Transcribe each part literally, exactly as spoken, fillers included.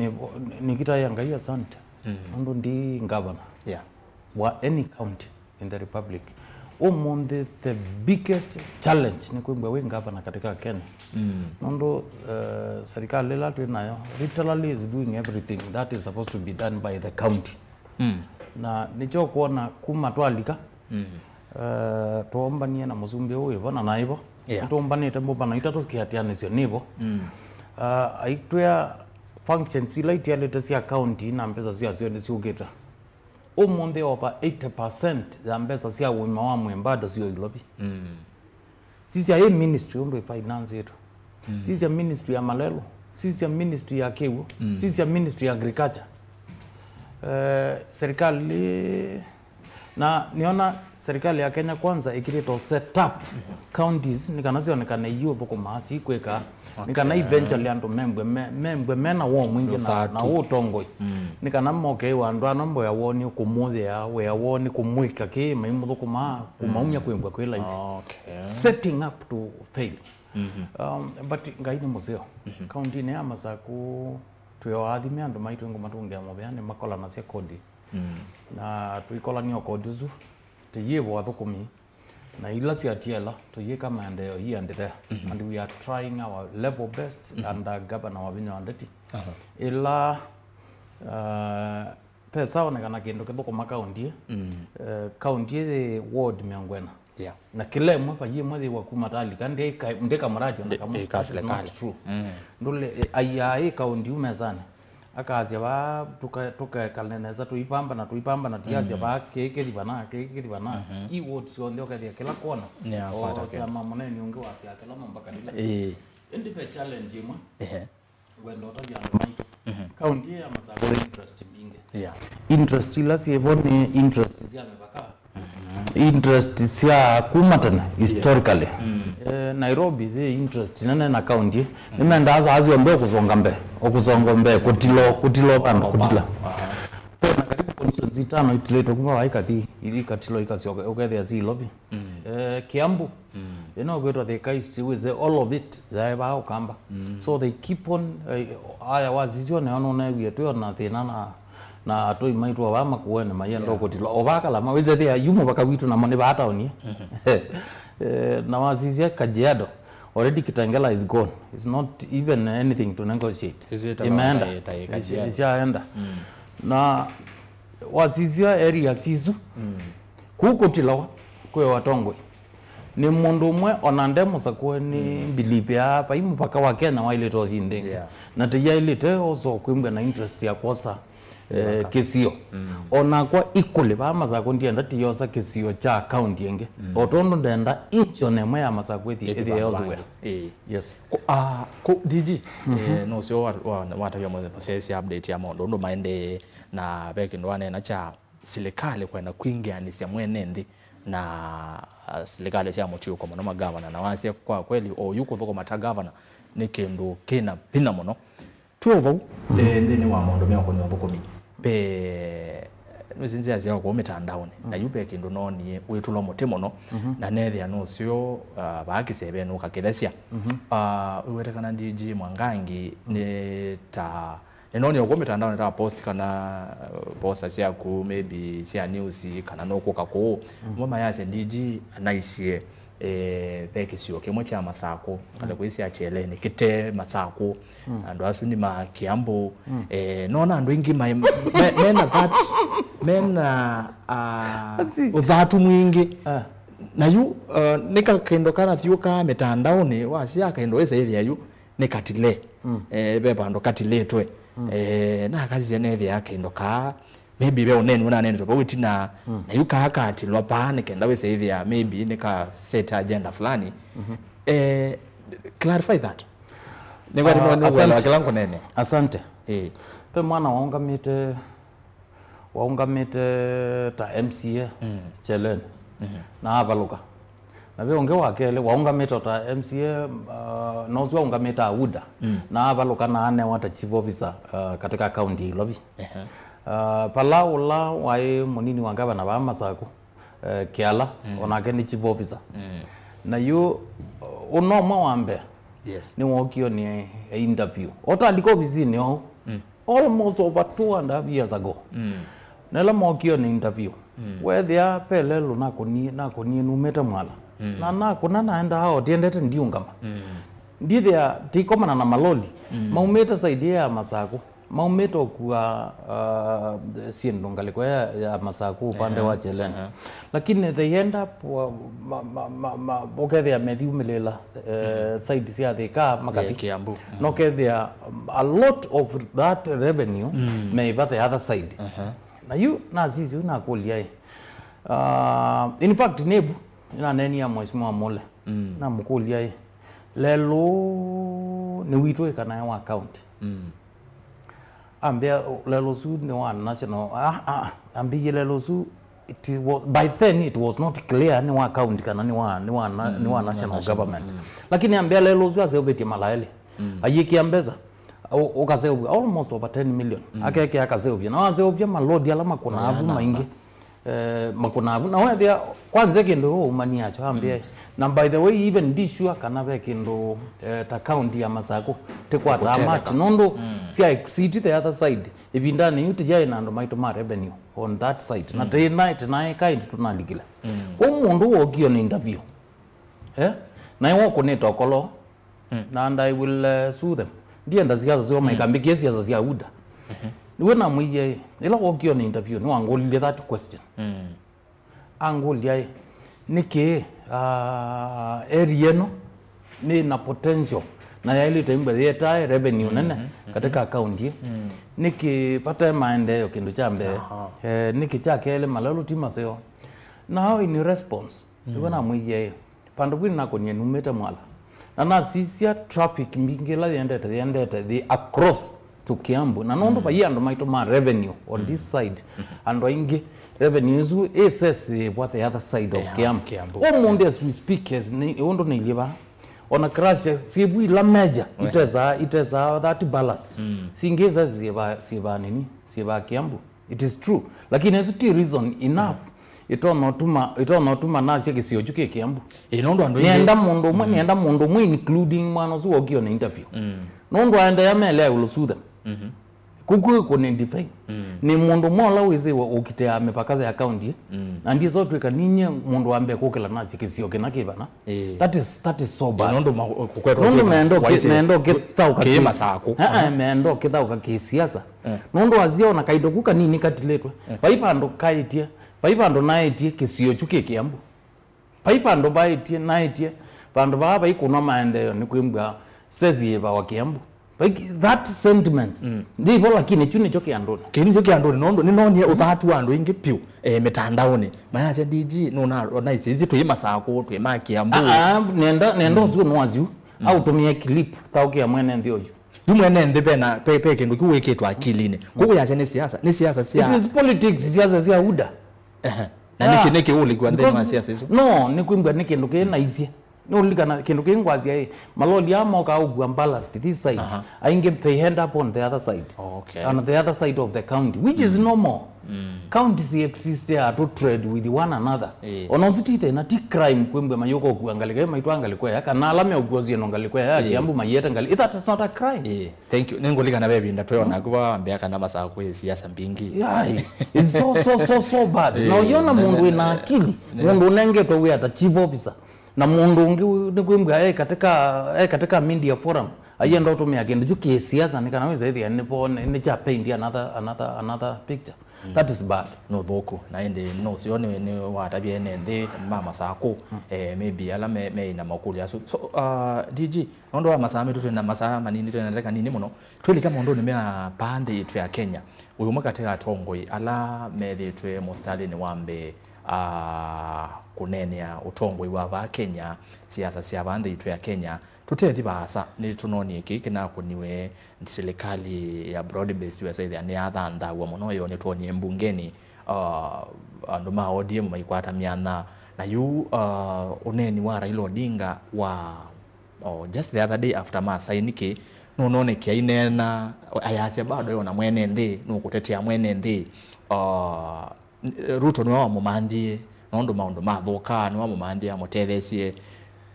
Nĩ- nĩkĩtaĩa Ngai asante. Nũndũ ndi ngavana Yeah. wa any county in the republic. Ũmũnthĩ, the biggest challenge nĩ kwĩmbwa wĩ ngavana katika Kenya. Nũndũ eh, serikali ĩla twĩ nayo literally is doing everything that is supposed to be done by the county. Na nĩkyo kwona kuma twalika eh, twombanie na mũsumbĩ ũũ wĩvo na naĩvo. Yeah. Nĩtũmbanĩte mbũmbano itatũ kĩatĩanĩsyo nĩvo. Ah, aitwĩa functions ila itialĩte sya county na mbesa syasyo nĩsyũkĩte. Ũmũnthĩ over eighty percent ya mbesa sya ũima wa mwĩĩ bado syo Ilovi. Sisya ĩ ministry ũndũ ĩfinance ĩtũ. Sisya ministry ya malelo, sisya ministry ya kĩw'ũ, sisya ministry ya agriculture. Eh, serikali na nĩona serikali ya Kenya Kwanza ĩkĩlĩtwe set up counties nĩ kana syonekane iũthũkũmaa sikwĩka nĩ kana eventually andũ membwe me- membwe mena woo mwingĩ na, na ũtongoi. Nĩ kana moke ĩwa andũ ana mboya woo nĩ kũmũthĩa, wĩa woo nĩ kũmwĩka kĩ maimũthũkũmaa kũmaumya kwĩmbwa kwĩ laisi. Okay. Setting up to fail. Um, but Ngai nĩ mũseo. Kauntinĩ ya Masakũ twĩ o athime andũ maitũ ngũmatũngĩa mũvea nĩ makolanasya kodi. Na tũikolania o kodi ũsu tũyĩvo athũkũmi na ila syatiela tũyĩka maendeeo here and there. And we are trying our level best under governor wa vinya wa ndeti. Ĩla uh, pesa onekana kĩndũ kĩthũkũma kaunti ĩ. Eh, kaunti ĩ yĩ ward mĩongo ĩna. Yeah. Na kĩla ĩmwe vai ĩmwe yĩwa kuma talika ndĩka- ndĩka mradi ona kamwe. That is not true. Ndũle aiaa ĩ kaunti yu mesanĩ akasya vaa tũka- tũkekale nesa tũipamba na tũipamba na tiasya vaa kĩĩ kĩthi vana kĩĩ kĩthi vana. I ward syonthe ũkethĩa kĩla kona. Nĩyakwata o kĩndũ. Kyama mũnene ũngĩ wasya kĩla nyũmba kalila. Ĩĩ. Ĩndĩ ve challenge ĩmwe. Ehe. Wenda ũtavya andũ maitũ. Kaunti ĩĩ ya Masakũ ĩna interest mbingĩ. Yeah. Interest ila syĩvo nĩ interest sya mĩvaka. Interest sya kuma tene historically. Eh, Nairobi yĩ interest nene na kaunti ĩĩ. Nĩmendaa saa syonthe ũkũsonga mbee, ũkũsonga mbee, kũtilo, kũtilo vandũ, kũtila. Twĩna karibu constituency itano itilĩtwe kuma vai kathi, ili ikatilo ikasyoka, ũkethĩa si Ilovi. Eh, Kiambu. Ĩno kwĩtwa Thika East, wĩse all of it yaĩ vaa Ũkamba. So they keep on, eh, aya wasisya nĩo nũneewie twĩ ona thĩna na, na atũi maitũ o vaa Makueni mayenda ũkũtilwa. O vaa Kalama, wĩse thĩa yu mũvaka witũ namo nĩ vaa taoni. Eh, na wasisya Kajiado, already Kitengela is gone. It's not even anything to negotiate. Isu ĩtala Imeenda. Ta ĩ Kajiado. Isyaenda. Na wasisya area sisu. Kũu kũtilawa kwĩ o atongoi. Nĩ mũndũ ũmwe ona nde mũsakũe nĩ believe ya vai mũvaka wa Kenya waĩlĩte ũthi nthĩ ĩngĩ. Yeah. Na tĩyaĩlĩte ũso kwĩmbwa na interest ya kwosa eh, kĩsio. Onakwa equally vaa Masakũ ndienda tiyosa kĩsio kya county ĩngĩ. O tondũ ndenda inch ona ĩmwe ya Masakũ ĩthi- ĩthĩe elsewhere. Ĩĩ. Yes. Kũ- ah, kũ- D G, eh, nũseo wa- wa- watavya mũsyaĩĩsya update ya maũndũ ũndũ maendee na ve kĩndũ waneena kya silikalĩ kwenda kwingĩanĩsya mwene nthĩ na ah, silikalĩ sya mũtiũko mũno magavana, na wasya kwa kweli oyu kũthũkũma ta gavana nĩ kĩndũ kĩna vinya mũno. Twĩ o vau eh, nthĩnĩ wa maũndũ meũkũnĩa ũthũkũmi ve nũsĩ nzĩa sya kũu mĩtandaonĩ na yu ve kĩndũ noonie wĩtũlwa mũtĩ mũno na nethĩa nũseo ah, vaa kĩsevenĩ ũkakĩthesya. Ah, wĩwete kana D G Mwangangi nĩ ta Nĩnoonie ũkũ mĩtandaonĩ ta post kana uh, posta syaku maybe sya news kana nũkũka kũũ. Amwe mayasya D G anaisye eh, ve kĩsio kĩmwe kya Masakũ kana kwĩ sya Kyeleni kĩte Masakũ. Andũ asu nĩ ma Kiambu. Eh, nona andũ aingĩ mai- me- mena that mena ah, ũthatu mwingĩ. Na yu uh, nĩ ka kĩndũ kanathiũkaa mĩtandaonĩ wasya kĩndũ wĩsa ĩthĩa yu nĩ katile. Eh, ve vandũ katilĩtwe. Eh, nakasisya nethĩa kĩndũ kaa maybe ve ũneni ũnanenetwe vau ĩtina na yu kaa katilwa paa nĩ kenda wĩse ĩthĩa maybe nĩ ka set agenda fulani. Eh, clarify that. Nĩkwati Ah, no nĩwelewa asante. Kĩla ngũnene. Asante. Eh. Ve mwana waũngamĩte waũngamĩte ta M C A Kyeleni na avalũka. Na ve ũngĩ wa kelĩ waũngamĩte o ta M C A uh, na ũsu aũngamĩte a UDA na avalũka na anewa ta chief officer uh, katika kaunti ya Ilovi. Uh, pala ũla waĩ mũnini wa ngavana vaa Masakũ uh, Kiala onake nĩ chief officer. Na yu uh, ũno ũmwe wa mbee Yes. Nĩwookie nĩ interview. Ũtalika ovisinĩ ou. almost over two and a half years ago. Mm. Na ĩla mokie on interview, mm, weethĩa pe lelũ nakũnie, nakũnie numĩte Mwala. Mm. Na nakũna naenda ao, ndiendete ndiũngama. Mm. Ndithĩa tikomana na maloli, mm, maumĩte side ya Masakũ. Maumĩte ũkua, uh, syĩndũ ngalĩko ya, ya Masakũ upande, ehe, wa Cheleni. Ehe. Lakini they end up, uh, ma, ma, ma, ma, ũkethĩa methiumĩlĩla, eh, mhm, side sya Thika makathi. Yeah, Kiambu. Mhm. No kethĩa, um, a lot of that revenue, mm, meiva the other side. Ehe. Na yu nasisya yu nakũlya ĩ. Uh, in fact, nevu, nĩnaneenie na Mheshimiwa Mule. Mm. Namũkũlya ĩ, lelũ nĩ witũ ĩ kana ĩ wa county? Mm. Ambĩa lelũ ũsu nĩ wa national. Ah, ah, ambĩie lelũ ũsu, it was, by then it was not clear nĩ wa county kana nĩ wa, nĩ wa na-, mm, nĩ wa national government. Mm. Lakini ambĩa lelũ ũsu aseũvĩtye mala elĩ. Mm. Ayĩkĩa mbesa, ũ-, ũkaseũvw'a almost over ten million. Mm. Akekĩa akaseũvya. Na waseũvya malodi ala makũnaa vu maingĩ. Eh, makũnaa vu. Na wethĩa, kwanza kĩndũ ũumania kyo, ambĩa. Mm. Na by the way, even ndi sure kana ve kĩndũ, eh, ta county ya Masakũ tĩkwataa match, nũndũ, mm, sya exceed the other side. Ĩvindanĩ yu tĩyaĩ na andũ maitũ ma revenue on that side. Na, mm, tĩnaĩ, tĩnaĩ kaĩ tũnalikile. Mm. Kwoou mũndũ wokie na interview. Eh? Naĩ wokũnĩte ũkolo, mm, na and I will, uh, sue them. Ndienda siasa syo, mm, maikambĩkie siasa sya UDA. Mhm. Nĩwe namwĩie, ĩla wokie na interview, nĩwangũlilye that question. Mm. Angũlya ĩ, nĩkĩ, ah, area ĩno nĩ na potential na yaĩlĩte imbwa yetae revenue nene, mhm, mhm, katika county ĩ? Mm. Nĩkĩ vate maendeeo, kĩndũ kya mbee? Aha. Eh, nĩkĩ kya kelĩ, malelũ ti maseo? Now in response, mm, nĩwe namwĩie ĩ, vandũ vu nĩnakũnie numĩte Mwala. Na nasisya traffic mbingĩ ĩla yendete, yendete the across to Kiambu. Na nũndũ, mm, vai andũ maitũ ma revenue on this, mm, side, mm-hmm, andũ aingĩ revenue ĩsu ĩsesĩĩvwa the other side of, yeah, Kiambu. Kiambu. Ũmũnthĩ as we speak, as nĩ, ũndũ nĩilyĩ vaa, ona crush syĩvu ila major, we, itesaa, itesaa that ballast. Mm. Singĩ sesĩĩvaa, syĩvaa nini, syĩvaa Kiambu. It is true. Lakini ĩsu ti reason enough. Mm. Ĩtonya ũtuma, ĩtonya ũtuma nasya kĩsio kyu kĩ Kiambu. Ĩ, nũndũ andũ aingĩ, nĩenda mũndũ ũmwe, mm, nĩenda mũndũ ũmwe, including mwana ũsu wokie na interview. Mm. Nũndũ aendeea mele ya ĩũlũ sutha. Mhm. Kuku ĩkũ nĩ define. Mm. Nĩ mũndũ ũmwe ũla wĩsĩwe ũkitĩaa mĩpaka ya county. Mm. Na ndiso twĩka ninyie mũndũ wa mbee kũkĩla nasya kĩsio kĩna kĩ vana. Ĩĩ. That is, that is so bad. Ĩĩ, nũndũ ma-, kũkwetwa nũndũ twĩka mendo kĩ-, waisye mendo kĩ-, kĩthaũka kĩ kĩsĩ-, Masakũ. Eh, eh, aha, mendo kĩthaũka kĩsiasa. Eh. Nũndũ wasya ona kaindo ku kanini katilĩtwe. Eh. Vai vandũ kaĩtye, vai vandũ naĩtye kĩsio kyu kĩ Kiambu. Vai vandũ vaĩtye, naĩtye, vandũ vaa vaikũnwa maendeeo nĩ kwĩmbwa sesi yĩvawa Kiambu. Like, that sentiments. Mm. Ndivo, lakini kyu nĩkyo kĩ andũnĩ. Kĩu nĩkyo kĩ andũnĩ, nũndũ nĩnonie ũthatu wa andũ aingĩ vyũ, eh, mĩtandaonĩ. Mayasya, D G, nũna, ona isi, isi twĩ Masakũ, twĩ ma Kiambu. Ah, ah, nenda, nenda, mm, ũsu nĩ wasyu. Mm. Aũtũmĩe clip, thaũkĩa mwene nthĩ ũyu. Yu mwene nthĩ pena, pe, pe kĩndũ kĩu wĩkĩtwe akilinĩ. Kũu yasya nĩ siasa, nĩ siasa sya, it is politics, siasa sya UDA. Ehe. Na nĩkĩ, nĩkĩ ũlikwa nthĩnĩ wa siasa isu? No, nĩ kwĩmbwa nĩ kĩndũ kĩ naisye. Nũlilikana kĩndũ kĩĩ ngwasya ĩ, maloli aa mokaa ũkua ballast this side, aha, aingĩ they end up on the other side. Okay. On the other side of the county, which is, mm, normal. Mm. Counties exist to trade with one another. Eh. Ona ũsu ti thĩna, ti crime kwĩmbwa mayũka ũkua ngalĩko ĩ, maitwa ngalĩko ĩya, kana ala meũkua syĩndũ ngalĩko ĩya ya, eh, Kiambu maiete ngalĩ-, that is not a crime. Eh. Thank you. Nĩngũlikana ve ĩvinda tweona, hmm, kuva wambĩa kana Masakũ kwĩ siasa mbingĩ. Ai, it's so, so, so, so bad. Eh, na ũyona, ne, mũndũ ne, wĩna, ne, akili, ne, mũndũ ũnengetwe wĩa ta chief officer. Na mũndũ ũngĩ nĩ kwĩmbwa e katika, e katika media forum, ayenda ũtũmĩa kĩndũ kyu kĩ siasa, nĩ kana wĩsa ĩthĩa nĩvo, nĩ, nĩ kya paint another, another, another picture. Mm. That is bad. Nĩ ũthũku. Na ĩndĩ nũseo nĩ, nĩ watavya ene nthĩ ma Masakũ, mm, eh, maybe ala me, me na makũlyo asu. So, uh, D G, nũndũ wa masaa maitũ, twĩ na masaa manini, twĩ na ndatĩka nini mũno, twĩlika maũndũnĩ mea paa nthĩ yitũ ya Kenya. Ũyũ ũmwe katĩ ka atongoi ala methĩĩtwe mũsitalĩnĩ wa mbee, ah, kũneenea ũtongoi wa vaa Kenya, siasa sya vaa nthĩ yitũ ya Kenya, tũtethi vaasa, nĩtũnonie kĩĩ kĩnakũniwe silikalĩ ya broad based, wesa ĩthĩa nĩyathanthaaw'a mũno, yo nĩtwonie mbungenĩ, ah, andũ ma O D M maikwata myanya. Na yu, ah, ũneeni wa Raila Odinga wa Oh, just the other day after masaini kĩ, nũnonekea aineena, ayasya bado e ona mwene nthĩ, nũkũtetea mwene nthĩ. Oh, Ruto nĩwe wamũmanthiie, nũndũ maũndũ mathũka, nĩwe wamũmanthiie, amũtetheesye.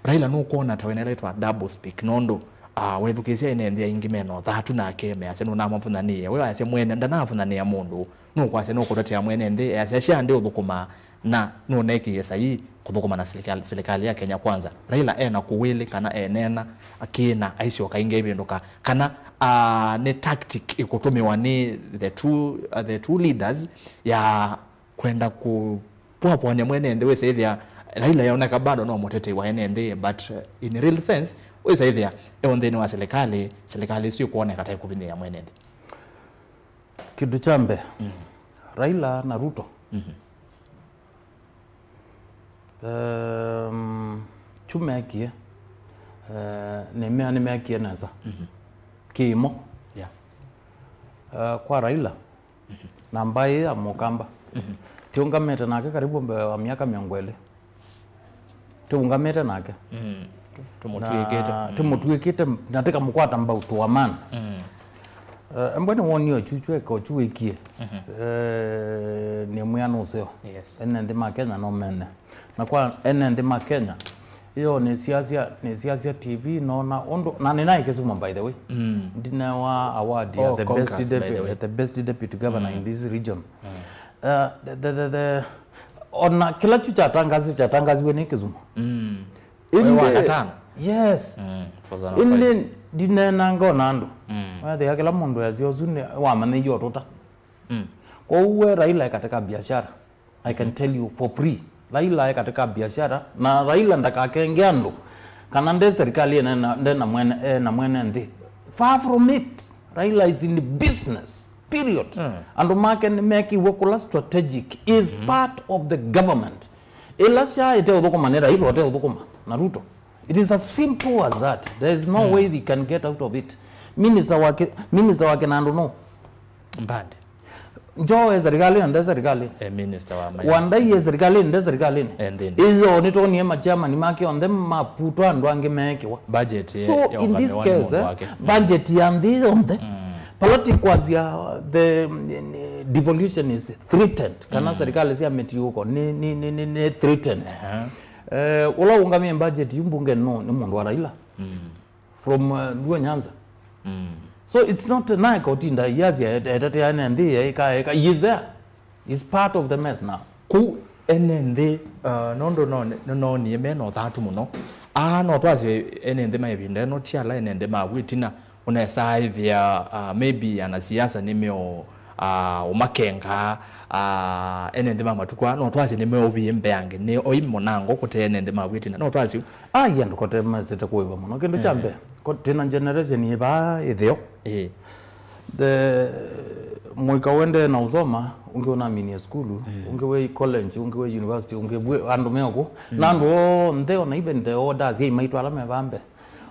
Raila nũkwona ta wĩna ĩla ĩtwa double speak, nũndũ ah, wethukĩĩsya ene nthĩ aingĩ mena ũthatu nake, measya nũnamavũnyanĩĩa. We wasya mwene ndanavũnyanĩa mũndũ, nũkwasya nũkũtetea mwene nthĩ, easya sha ndĩũthũkũma na nũnekĩie saii kũthũkũma na serikali, serikali ya Kenya Kwanza. Raila ena kũwĩlĩ kana eneena akĩna aisyoka ĩngĩ aivĩndũka, kana, ah, nĩ tactic ĩkũtũmĩwa nĩ the two, uh, the two leaders ya kwenda kũpwapwanya mwene nthĩ, wĩsaĩthĩa Raila yaoneka bado no mũtetei wa ene nthĩ, but, uh, in real sense wĩsaĩthĩa e nthĩnĩ wa serikali, serikali ĩsu ĩkwoneka ta ĩkũvinyĩĩa mwene nthĩ. Kĩndũ kya mbee, mm, Raila na Ruto, mhm, um, kyu meekie, eh, nĩmea nĩmeekie nesa, mhm, kĩimo. Yeah. Eh, kwa Raila, mhm, namba ĩĩ ya Mũkamba, mhm, tiũngamĩte nake karibu mbee wa myaka mĩongo ĩlĩ. Tũũngamĩte nake. Mm. Tũmũtuĩkĩte. Na, mm, tũmũtuĩkĩte na tĩkamũkwata mbau to a man. Mm. Eh, embwe nĩ woni ochu chweka ochu wĩkie. Mhm. Eh, nĩ mwĩano ũseo. Yes. Ene nthĩ ma Kenya no mene. Na kwa ene nthĩ ma Kenya, iyo nĩ siasa, nĩ siasa T V nona ũndũ, na nĩ naĩ Kisumu, by the way. Mm. Ndinewa award ya, oh, the best Congrats, by the depu-, way, the best deputy governor, mm, in this region. Mm. Eh, the, the, the, the, ona kĩla kyu kyatangaziwe, kyatangaziwe nĩ Kisumu. Mm. Ĩndĩ, wa gatano? Yes. Mm, two thousand five. Ĩndĩ ndineenanga ona andũ. Mm. Wathĩa kĩla mũndũ easya ũsu nĩ wamanyĩie ũtũta. Mm. Kwoou we Raila e katika biashara. I can tell you for free. Raila e katika biashara, na Raila ndakakenge andũ kana nde serikali ene na, nde na mwene, e na mwene nthĩ. Far from it. Raila is in business. Period. Mm. Andũ make nĩmekĩiwe kũla strategic. Is, mm-hmm, part of the government. Ĩla sha ĩteũthũkũma nĩ Raila ũteũthũkũma na Ruto. It is as simple as that. There is no, mm, way they can get out of it. Minister wake, minister wake na andũ no. Mbande. Joho e serikalini, nde serikalini. Eh, minister wa maĩ. Wandai e serikalini, nde serikalini. Eh, nthĩnĩ. Iyo nĩtwonie machairman make onthe maputwa andũ angĩ meekĩwa. Budget, so, eh, in this case, eh, budget ya nthĩ yonthe, mm, vala tikwasya the, mm, devolution is threatened, kana, mm, serikali sya mĩtiũko nĩ, nĩ, nĩ, nĩ, nĩ threatened. Aha. Eh, ũla ũngamĩe budget yu mbunge no, nĩ mũndũ wa Raila. Mm. From, uh, Luo Nyanza. Mm. So it's not naeka ũtinda iasya etetea ene nthĩ eka, eka, he is there. He's part of the mess now. Kũu ene nthĩ, uh, nũndũ no, nĩnoonie me na ũthatu mũno. Aa, no twasye ene nthĩ ma ĩvinda ĩno ti ala ene nthĩ ma vu ĩtina. Ũnesa ĩthĩa, uh, maybe anasiasa nĩmeo, uh, ũmakenga, uh, ene nthĩ ma matukũ aa, no twasye nĩmeũvie mbeange, nĩ oi mũnango kũte ene nthĩ ma vu ĩtina. No twasye Ai, andũ kote mesĩte kũĩva mũno. Kĩndũ kya, eh, mbee, ko-, twĩna generation ĩvaa ĩtheo. Eh. The, mũika ũendee na ũsoma, ũngĩ ũnaminie sukulu, mm, ũngĩ wĩ college, ũngĩ wĩ university, ũngĩ wĩ, andũ me ũkũ. Mm. Na andũ onthe, ona even the elders, asyai maitũ ala me vaa mbee.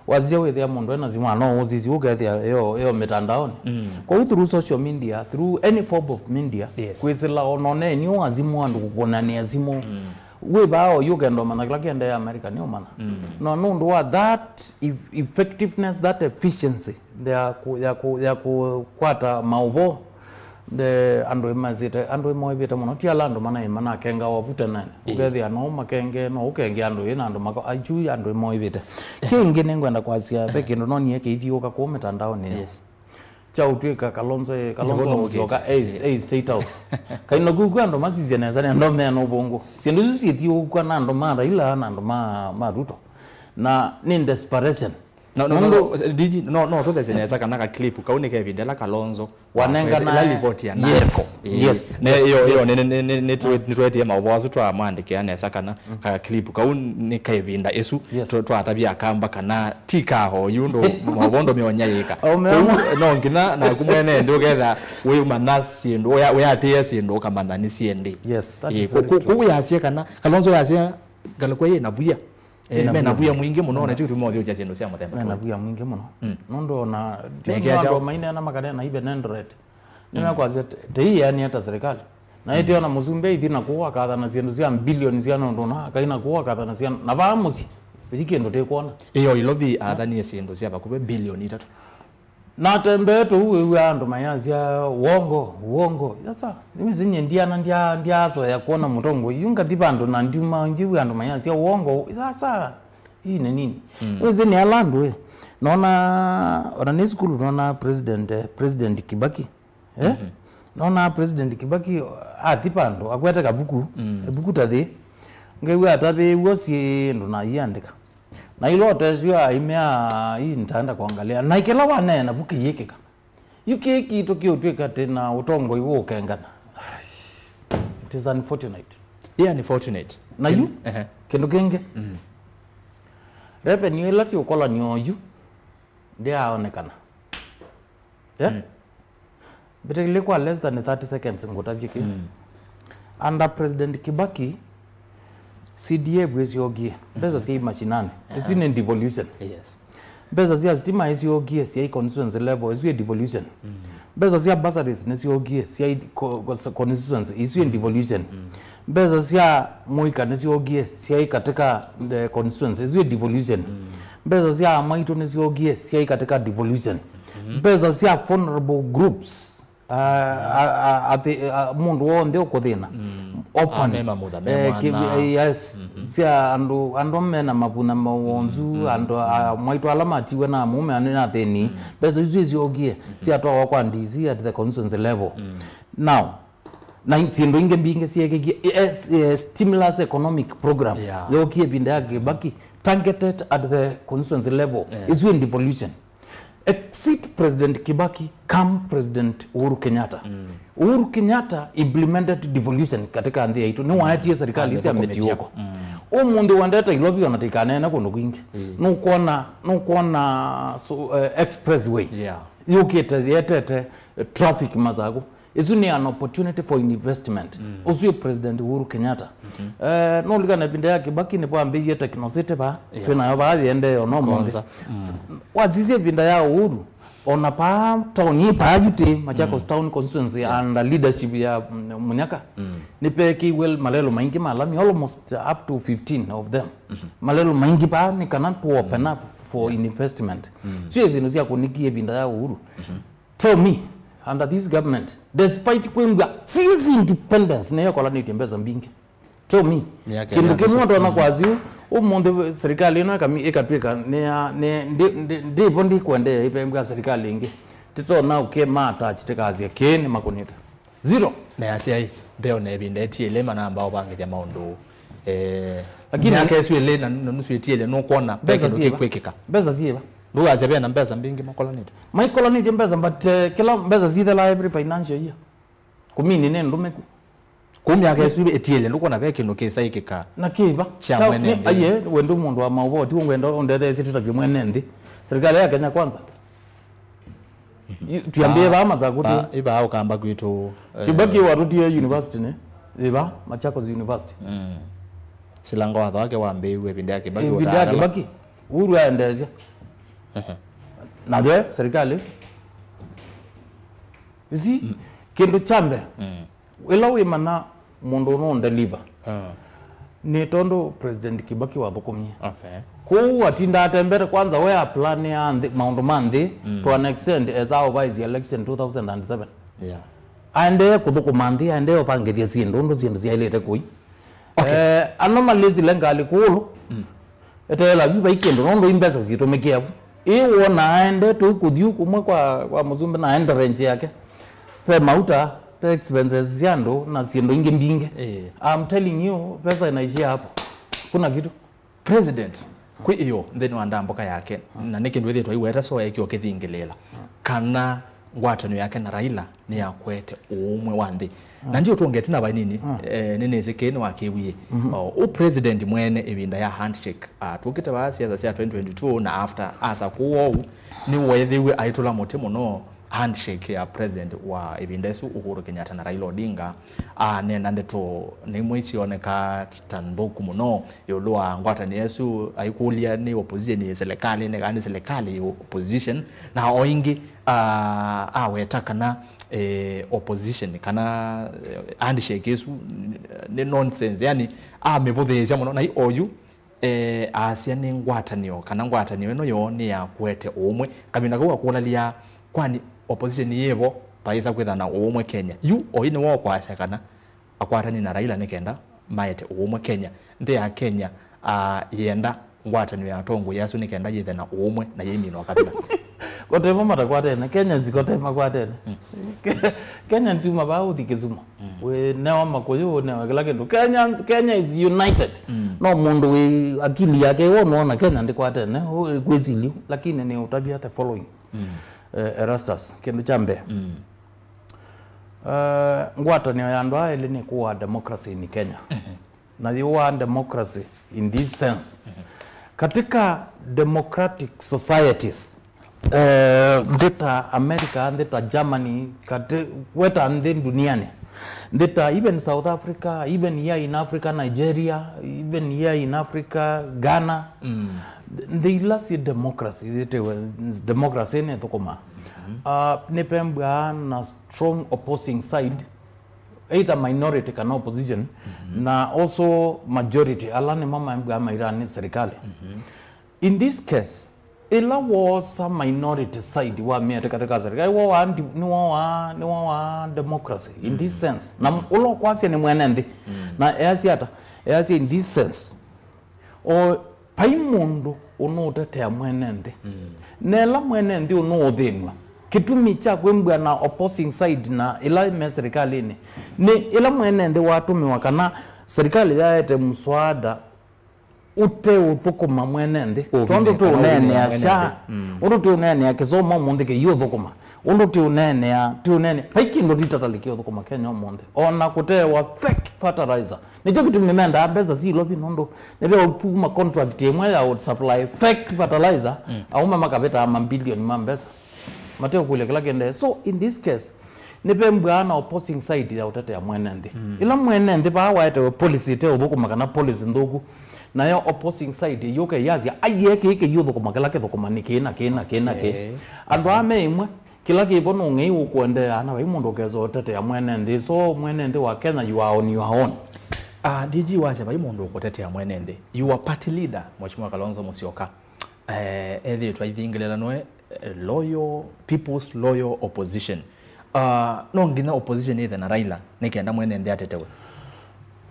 Wasisya wĩthĩa mũndũ ena simũ, no ũsisye ũkethĩa yo, yo mĩtandaonĩ. Mm. Kwoou through social media, through any form of media, yes, kwĩsĩla ona ũneeni wa simũ, andũ kũkũnanĩa simũ. Mm. Wĩ vaa oyu ũkenda ũmanya kĩla kĩendeea America, nĩ ũmanya. Mm. No nũndũ wa that eff-, effectiveness, that efficiency ya kũ-, ya kũ-, ya kũkwata maũvoo, the andũ ĩmesĩte, andũ ĩmoĩvĩte mũno, ti ala andũ manaĩ manakengawa vu tene. Ĩĩ. Ũkethĩa no makenge, no ũkenge andũ ĩ na andũ mako, aichui andũ ĩmoĩvĩte. Kĩngĩ nĩngwenda kwasya, ve kĩndũ nonie kĩithiũka kũu mĩtandaonĩ. Yes. Kyaũtw'ĩka Kalonzo, eh, Kalonzo nĩvo Musyoka, nũkĩte, eh, eh, State House. Kaĩ naku andũ masisye nesa nĩ andũ meana ũvũngũ. Syĩndũ isu syĩthiũũkw'a na andũ ma Raila na andũ ma, ma Ruto. Na nĩ desperation. No, no, no, nũndũ no, D G, no, no, tũthesye nesa kana ka clip kau nĩ kevinda ĩla Kalonzo wanengana ĩla ripoti ya, yes, NACO. Ĩĩ. Yes, ne, yes, iyo, iyo, yes. Nĩ, nĩ, nĩ, nĩ, nĩtwe-, nĩtwetie maũvoo asu twamwandĩkĩa nesa kana, mm, ka clip kau nĩ kevinda ĩsu, yes, twa-, twatavya Akamba kana ti ka oyu ũndũ maũvoo ndũmĩonya yĩka. Ũmeona? Kũu no nginya naku mwene nthĩ ũketha wĩmanya syĩndũ, wĩa-, wĩatĩĩa syĩndũ ũkamanya nĩ syĩndĩ. Yes, that is very true. Ĩĩ, kũ-, kũ-, kũu yasya kana, Kalonzo yasya ngalĩko yĩ na vuya. Eh, mena vuya mwingĩ mũno, na kyu tũmothiũkya syĩndũ sya mũthemba. Mena vuya mwingĩ mũno. Mm. Nũndũ ona, nĩkĩa andũ maineena makanena even Eldoret. Nĩmekwasya, te-, teiĩanĩa ta serikali. Na ĩtĩ ona mũsumbĩ aithi na kũu akathana syĩndũ sya mbilioni sya nũndũ na akai na kũu akathana sya na vaa mũsyĩ. Ĩthi kĩndũ tĩkwona. Ĩyo Ilovi athanie syĩndũ sya vakuvĩ bilioni itatũ. Natembee tũu wĩw'aa andũ mayasya, "Uongo, uongo." Sasa, nĩwĩsĩ nyie ndiana ndya-, ndyasoya kwona mũtongoi. Yu ngathi vandũ na ndiuma, njiw'a andũ mayasya, "Uongo." Sasa, hii ni nini? Mm. Wĩsĩ nĩ ala andũ ĩ. Nona, ona nĩ sukulu nona President, eh, President Kibaki, eh? Nona President Kibaki athi vandũ akwete kavuku, ivuku ta thĩ, ngew'a atavĩĩw'e syĩndũ na aiandĩka. Na ila ũtesyo aimea, "Hii nitaenda kuangalia." Na kĩla waneena vu kĩyĩkĩka. Yu kĩĩ kitũ kĩũtw'ĩka tĩ na ũtongoi ũũkengana. It is unfortunate. Yeah, unfortunate. Na yu, ehe, kĩndũ kĩngĩ. Revenue ĩla ti ũkolany'o oyu ndĩaonekana. Yeah? Mbĩtĩkĩlye kwa less than thirty seconds ngũtavye kĩ. Under President Kibaki, C D F ĩsyokie. Mbesa syai mashinani. Ĩsu nĩ devolution. Yes. Mbesa sya sitima ĩsyokie, syai constituency level, ĩsu ĩ devolution. Mbesa sya bursaries nĩsyokie, syai co-, co-, constituency, ĩsu ĩ devolution. Mbesa sya mũika nĩsyokie, syai katika the constituency, ĩsu ĩ devolution. Mbesa sya amwaitũ nĩsyokie, syai katika devolution. Mbesa sya vulnerable groups, ah, ah, ah, athi-, ah, mũndũ w'onthe ũkũthĩna. Orphans. Amema mũtha, eh, mema ki-, mwana. Eh, yes. Sya andũ, andũ mena mavuna mawonzu, andũ, ah, mwaitũ ala matiwe na mũme, anĩ na athĩni. Mbesa isu isyokie, syatwawa kwa D C at the constituency level. Now, na syĩndũ ingĩ mbingĩ syĩkĩkie, eh, eh, stimulus economic program. Yeah. Yokie ĩvinda ya Kibaki, targeted at the constituency level. Yeah. Ĩsu ĩ devolution. Exit President Kibaki, come President Uhuru Kenyatta. Uhuru Kenyatta implemented devolution katika nthĩ yaitũ. Nĩwaetie serikali sya mĩtiũko. Ũmũnthĩ wendete Ilovi ona tĩkaneene kũndũ kwingĩ. Nũkwona, nũkwona so, eh, expressway. Yeah. Yũkĩte yetete, eh, traffic Masakũ. Ĩsu nĩ an opportunity for investment. Ũsu ĩ President Uhuru Kenyatta. Eh, nũlikana ĩvinda ya Kibaki nĩvo ambĩie Techno City vaa. Yeah. Twĩ nayo vaa yĩendee ona ũmũnthĩ. Konza. S-, wasisya ĩvinda ya Uhuru, ona paa town ii paa yu tĩ, Machakos Town Constituency under leadership ya, mm, Munyaka, nĩpeekĩiwe malelo maingĩ ma lami, almost up to fifteen of them. Malelo maingĩ paa nĩ kana to open up for investment. Sio syĩndũ sya kũnikie ĩvinda ya Uhuru. Tell me, under this government, despite kwĩmbwa since independence nĩyo ĩkolanĩtye mbesa mbingĩ. Tell me, kĩndũ kĩmwe ndona kwasyu, ũmũnthĩ serikali ĩno ĩkami-, ĩkatw'ĩka nĩ ya, nĩ, ndi-, ndi-, ndĩvo ndikwendeea ĩvembwa serikali ĩngĩ. Tĩtona ũkĩma attach tĩkasya kĩĩ nĩ makũnĩte. Zero. Measya ĩ, mbeo na ĩvinda ĩtiele manamba ũvangĩthya maũndũ. Eh, lakini myaka ĩsu ĩlĩ na, na nusu ĩtiele nũkwona ve kĩndũ kĩkwĩkĩka. Mbesa syĩva? Ndũgasya ve na mbesa mbingĩ makolanĩte. Maikolanĩtye mbesa, but, eh, kĩla mbesa sithelaa every financial year. Kũmini nĩ ndũmĩku. Kũu myaka ĩsu ĩtiele, ndũkwona ve kĩndũ kĩsaĩkĩka? Na kĩva? Kya mwene nthĩ. Aiye, we ndũ mũndũ wa maũvoo, ti ũngwenda ũndetheesye tũtavye mwene nthĩ. Serikali ya Kenya Kwanza. Yu-, twambĩe vaa Masakũ. Ivaa ũkamba kwitũ, eh, Kibaki watũtie university nĩ? Ĩva, Machakos University. Silanga watho wake wambĩĩw'e ĩvinda ya Kibaki. Ĩvinda ya Kibaki, Uhuru aendeesya. Ehe. Na the serikali. You see, kĩndũ kya mbee, ĩla wĩmanya mũndũ no deliver, nĩ tondũ President Kibaki wathũkũmie. Okay. Kwoou atinda atembete, kwanza we a plan ya nthĩ, maũndũ ma nthĩ, to an extent as how vice election two thousand and seven. Yeah. Aendee kũthũkũma nthĩ, aendee ũvangĩthya syĩndũ, ũndũ syĩndũ syaĩlĩte kũi. Okay. Eh, anomaliesile ngalĩ kũũlũ. Eteela vu vai kĩndũ, nũndũ i mbesa syĩtũmĩkĩa vu. Ĩ wona aendete ũkũthi kũmwe kwa, kwa mũsumbĩ na entourage yake. Ve mauta, ve expenses sya andũ na syĩndũ ingĩ mbingĩ. Ĩĩ. I'm telling you, pesa inaishia hapo. Kuna kitu. President, kwĩ ĩyo nthĩnĩ wa ndambũka yake, na nĩ kĩndũ ĩthĩtwa iweta so ekĩo kĩthingĩlĩĩla, kana ngwatanĩo yake na Raila nĩyakwete ũũmwe wa nthĩ. Na ndiũtũnga ĩtina vanini, eh, nĩnĩsĩ kĩĩ nĩwakĩwie. O, ũ president mwene ĩvinda ya handshake, ah, tũkĩte vaa siasa sya twenty twenty-two na after, asa kũu oou, nĩweethĩiwe aitũla mũtĩ mũno handshake ya president wa ĩvinda ĩsu, Uhuru Kenyatta na Raila Odinga, ah, nena ndeto na imwe isioneka ta nthũku mũno ĩũlũ wa ngwatanĩo ĩsu, aikũlya nĩ opposition yĩ serikali, nĩ kana nĩ serikali yĩ opposition, na o ĩngĩ, ah, aweta kana, eh, opposition kana, eh, handshake ĩsu nĩ nonsense, yani amĩvũthĩĩsya mũno, na ĩ oyu, eh, aasya nĩ ngwatanĩo, kana ngwatanĩo ĩno yoo nĩyakwete ũũmwe. Kavinda kau akũlalya, kwani opposition yĩvo, vaĩsa kwĩthwa na ũũmwe Kenya? Yu oyu nĩwe ũkwasya kana akwatanie na Raila nĩ kenda maete ũũmwe Kenya. Nthĩ ya Kenya, ah, yĩenda ngwatanĩo ya atongoi asu nĩ kenda yĩthe na ũũmwe na yĩminwa kabila. Kotema matakwatene, Kenyans kotema kwatene. Kenyans uma vaa ũthi Kisumu. Wĩ newa Makũyũ, newa kĩla kĩndũ. Kenyans, Kenya is united. No mũndũ wĩ akili yake wonona Kenya ndikwatene, kwĩsiliu, lakini nĩ ũtavya the following. Eh, Erastus, kĩndũ kya mbee. Eh, ngwatanĩo ya andũ aa elĩ nĩ kũaa democracy in Kenya. Na yĩũaa democracy in this sense. Katika democratic societies, eh, nthĩ ta America, nthĩ ta Germany, kati, weta nthĩ duniani, nthĩ ta even South Africa, even here in Africa, Nigeria, even here in Africa, Ghana, nthĩ ila syĩ democracy, yĩtĩwe democracy nĩ thũkũma. Ah, nĩpembwaa na strong opposing side, either minority kana opposition, na also majority, ala nĩmo mambwaa mairaa nĩ serikali. In this case, ĩla woosa minority side wamĩete katika serikali, wowaa ndi-, nĩwowaa, nĩwowaa democracy in this sense. Na ũla ũkwasya nĩ mwene nthĩ. Na easya ata? Easya in this sense. O vai mũndũ ũnũũtetea mwene nthĩ. Na ĩla mwene nthĩ ũnũũthĩnw'a, kĩtumi kya kwĩmbw'a na opposing side na ĩla me serikalĩnĩ, nĩ ĩla mwene nthĩ watũmĩwa kana serikali yaete mswada ũteũthũkũma mwene nthĩ. Tondũ tũũneenea sha, ũndũ tũũneenea kĩsomo ũmũnthĩ kĩiũthũkũma, ũndũ tũũneenea, tũũneenea, vai kĩndũ tũtatalĩ kĩũthũkũma Kenya ũmũnthĩ. Ona kũtewa fake fertilizer. Nĩkyo kĩtumi mendaa mbesa syĩ Nairobi, nũndũ nĩveũkuma contract ĩmwe ya would supply fake fertilizer, aũme makavĩtaa mambilioni ma mbesa mateũkũlya kĩla kĩendee. So in this case, nĩvembwaa na opposing side ya ũtetea mwene nthĩ. Ĩla mwene nthĩ vaa waetewe policy ĩteũthũkũma kana policy nthũku, nayo opposing side ĩyũka ĩyasya, aiee, kĩĩ kĩiũthũkũma, kĩla kĩthũkũma nĩ kĩĩ na kĩĩ na kĩĩ na kĩĩ. Andũ aa me ĩmwe, kĩla kĩvo nũng'ei ũkũendeea, na vai mũndũ ũkesa ũtetea mwene nthĩ. So mwene nthĩ wa Kenya, you are on your own. Ah, D G wasya vai mũndũ ũkũtetea mwene nthĩ. You are party leader, Mheshimiwa Kalonzo Musyoka. Eh, ethĩĩtwe aithingĩlĩla nwe, eh, loyal, people's loyal opposition. Ah, no nginya opposition ĩthe na Raila nĩ kenda mwene nthĩ atetewe?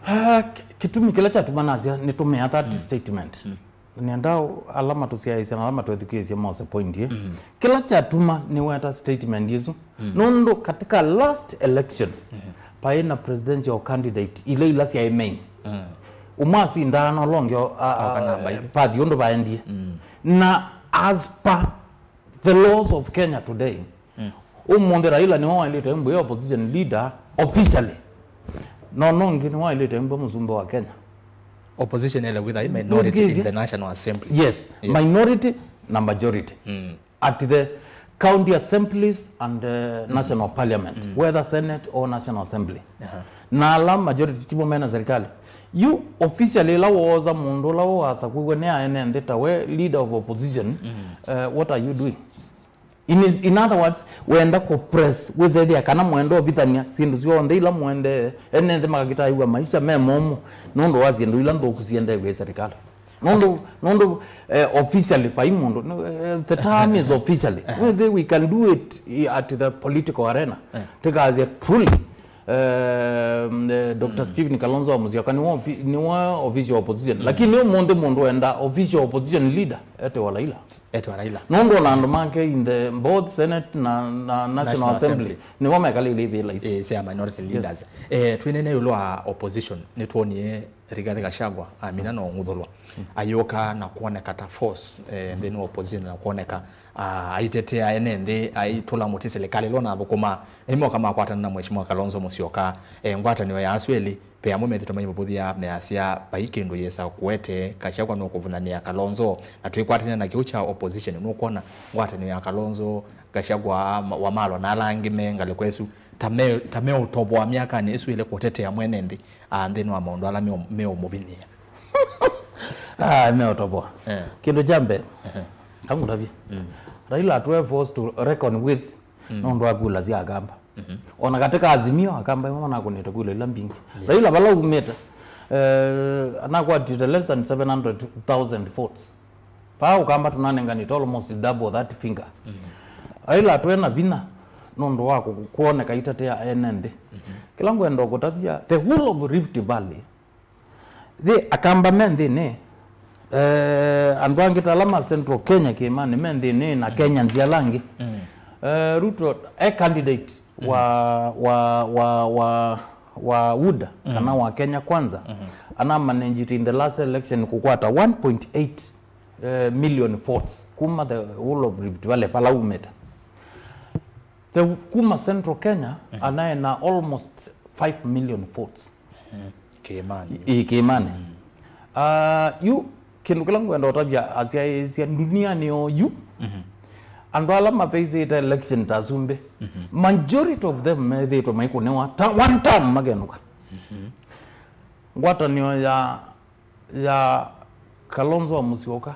Ah, kĩ-, kĩtumi kĩla kyatuma nasya nĩtũmĩa that statement. Nenda ala matũsyaĩĩsya na ala matwethukĩĩsye mose point ĩ. Kĩla kyatuma nĩweta statement ĩsu, nũndũ katika last election, paĩ na presidential candidate ila ila syaĩ main. Ũmwe asindaa na ũla ũngĩ a-, a-, pathi ũndũ vaendie. Na as per the laws of Kenya today, ũmũnthĩ Raila nĩwe waĩlĩte mbwĩa opposition leader officially. No, no ũngĩ nĩwe waĩlĩte mbwĩa mũsumbĩ wa Kenya. Opposition ele with a minority in the National Assembly. Yes, minority na majority at the county assemblies and, uh, national parliament, whether Senate or National Assembly. Na ala majority timo mena serikali. You officially ĩla woosa mũndũ ũla ũasakwĩw'e nĩ aene nthĩ ta we leader of opposition, uh, what are you doing? In, his, in other words, wenda kũ press, wĩsethĩa kana mwenda ũvithania syĩndũ syonthe ila mwendee, ene nthĩ makakĩtaĩw'a maisha me momũ nũndũ wa syĩndũ ila nthũku siendee kwĩ serikali. Nũndũ, nũndũ, eh, officially, vai mũndũ, no, eh, the term is officially. We say we can do it, eh, at the political arena. Tũkasya truly, um, eh, Doctor Stephen Kalonzo wa Musyoka nĩwe ofi-, nĩwe official opposition. Lakini ũmũnthĩ mũndũ wenda official opposition leader, etawa Raila. Etawa Raila. Nũndũ ona andũ make in the both Senate na, na National Assembly, nĩmo mekalĩle ivĩla isu. Eh, cia minority leaders. Eh, twĩnene ĩũlũ wa opposition, nĩtwonie Rigathi Gachagua amina na ũng'uthũlwa. Ayũka na kwoneka ta force, eh, nthĩnĩ wa opposition na kwoneka, ah, aitetea ene nthĩ, aitũla mũtĩ serikali ĩla ũnathũkũma. Ĩmoka makwatana na Mheshimiwa Kalonzo Musyoka, eh, ngwatanĩo ya asu elĩ, ve amwe methĩtwe maimũvũthya measya vai kĩndũ yĩsa kũete, Gachagua nũkũvũnanĩa Kalonzo. Na twĩkwatany'a na kĩu kya opposition, nũkwona ngwatanĩo ya Kalonzo, Gachagua, ma-, Wamalwa na ala angĩ me ngalĩko ĩsu, ta me, ta meũtovoa myakanĩ ĩsu ĩlĩ kũtetea mwene nthĩ, ah, nthĩnĩ wa maũndũ ala meũ-, meũmũvinyĩĩa. Ah, meũtovoa. Eh. Kĩndũ kya mbee, kamũtavye. Raila atwe forced to reckon with nũndũ wa kula sya Akamba. Ona katika Azimio, Akamba ĩmwe manakũnĩte kula ila mbingĩ. Raila vala umĩte, eh, anakwatĩte less than seven hundred thousand votes. Vaa Ũkamba tũnanenganĩte almost double that figure. Raila atwe na vinya nũndũ wa kũ-, kwoneka aitetea ene nthĩ. Kĩla ngwenda kũtavya, the whole of Rift Valley, the Akamba me nthĩnĩ, Eh, andũ angĩ ta ala ma Central Kenya kĩĩmanĩ me nthĩnĩ na Kenyans ala angĩ. Eh, Ruto e candidate wa, wa, wa, wa, wa UDA kana wa Kenya Kwanza, ana managed in the last election kũkwata one point eight, eh, million votes kuma the whole of Rift Valley vala umĩte. The, kuma Central Kenya, anaĩ na almost five million votes. Kĩĩmanĩ. Ĩ, kĩĩmanĩ. Ah, yu, kĩndũ kĩla ngwenda ũtavya asyaĩĩsya ndunianĩ o yu, andũ ala maveisĩte election ta asumbĩ, majority of them methĩĩtwe maikũnĩwa ta one term makenũka. Ngwatanĩo ya, ya Kalonzo wa Musyoka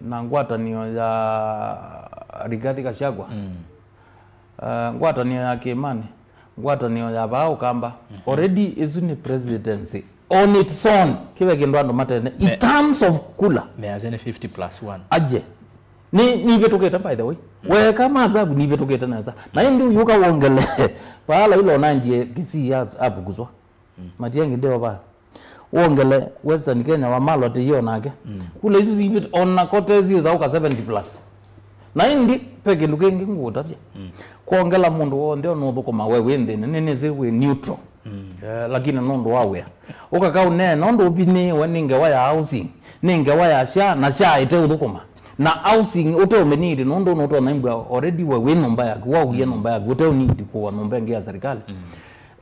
na ngwatanĩo ya Rigathi Gachagua, uh, ngwatanĩo ya Kĩĩmanĩ, ngwatanĩo ya vaa Ũkamba, already ĩsu nĩ presidency on its own. Kĩve kĩndũ andũ matene in terms of kula. Measya nĩ fifty plus one. Aje. Nĩ, nĩvĩtũkĩte, by the way. Weka masavu nĩvĩtũkĩte nesa. Na ĩndĩ ũyũka wongele. Paala ila onandie Kisii ya apukuzwa. Matiang'i ndeo va. Wongele Western Kenya wa Malwa tĩio nake. Kula isu sivĩtũ, ona kote siĩsa ũka seventy plus. Na ĩndĩ, ve kĩndũ kĩngĩ ngũũtavya. Kwongela mũndũ w'onthe ũnũthũkũma we wĩ nthĩnĩ, nĩnĩsĩ wĩ neutral. Eh, lakini nũndũ wa wĩa. Ũkaka ũneena ũndũ ũvinyĩĩwe nĩ ngewa ya housing, nĩ ngewa ya SHA, na SHA ĩteũthũkũma. Na housing ũteũmĩnĩĩte nũndũ nũtonya imbwa already we wĩ nyũmba yaku, waũie nyũmba yaku, ũteũnidi kũa nyũmba ĩngĩ ya serikali.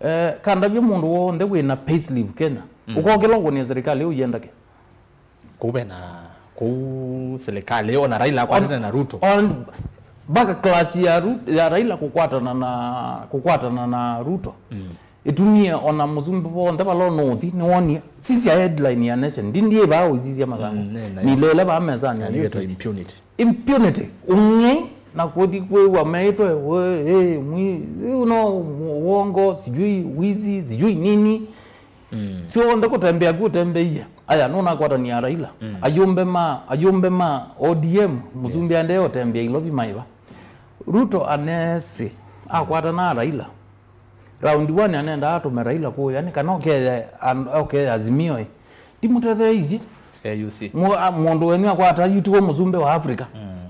Eh, kandavye mũndũ w'onthe wĩ na payslip Kenya. Ũkokĩla ũkũnĩa serikali ũyenda kĩ? Kũu ve na, kũu serikali, ona Raila akwatĩte na Ruto. On, mpaka class ya Ru-, ya Raila kũkwatana na, kũkwatana na Ruto. Ĩtumie ona mũsumbĩ vonthe vala ũnũũthi, nĩwonie. Sisya headline ya Nation. Ndi, ndiĩ vaa ũisisya mathangũ. Nilele vaa mesanĩ. Impunity. Impunity. Ũng'ei na kũthi kwĩw'a meĩtwe, we, eh, mwi, you know, uongo, sijui wizi, sijui nini. Syonthe kũtembea ku ũtembeie. Aya, nũnakwatania Raila. Ayũmbe ma, ayũmbe ma ODM, mũsumbĩ aendee ũtembea Ilovi maiva. Ruto anesi akwatana na Raila. Round one anendaa atũme Raila kũya, nĩ kana okeye, an-, okeye Azimio ĩ. Ndimũtetheeisye. A U C. Mu-, a-, mũndũ wenyu akwata yu tiwe mũsumbĩ wa Africa.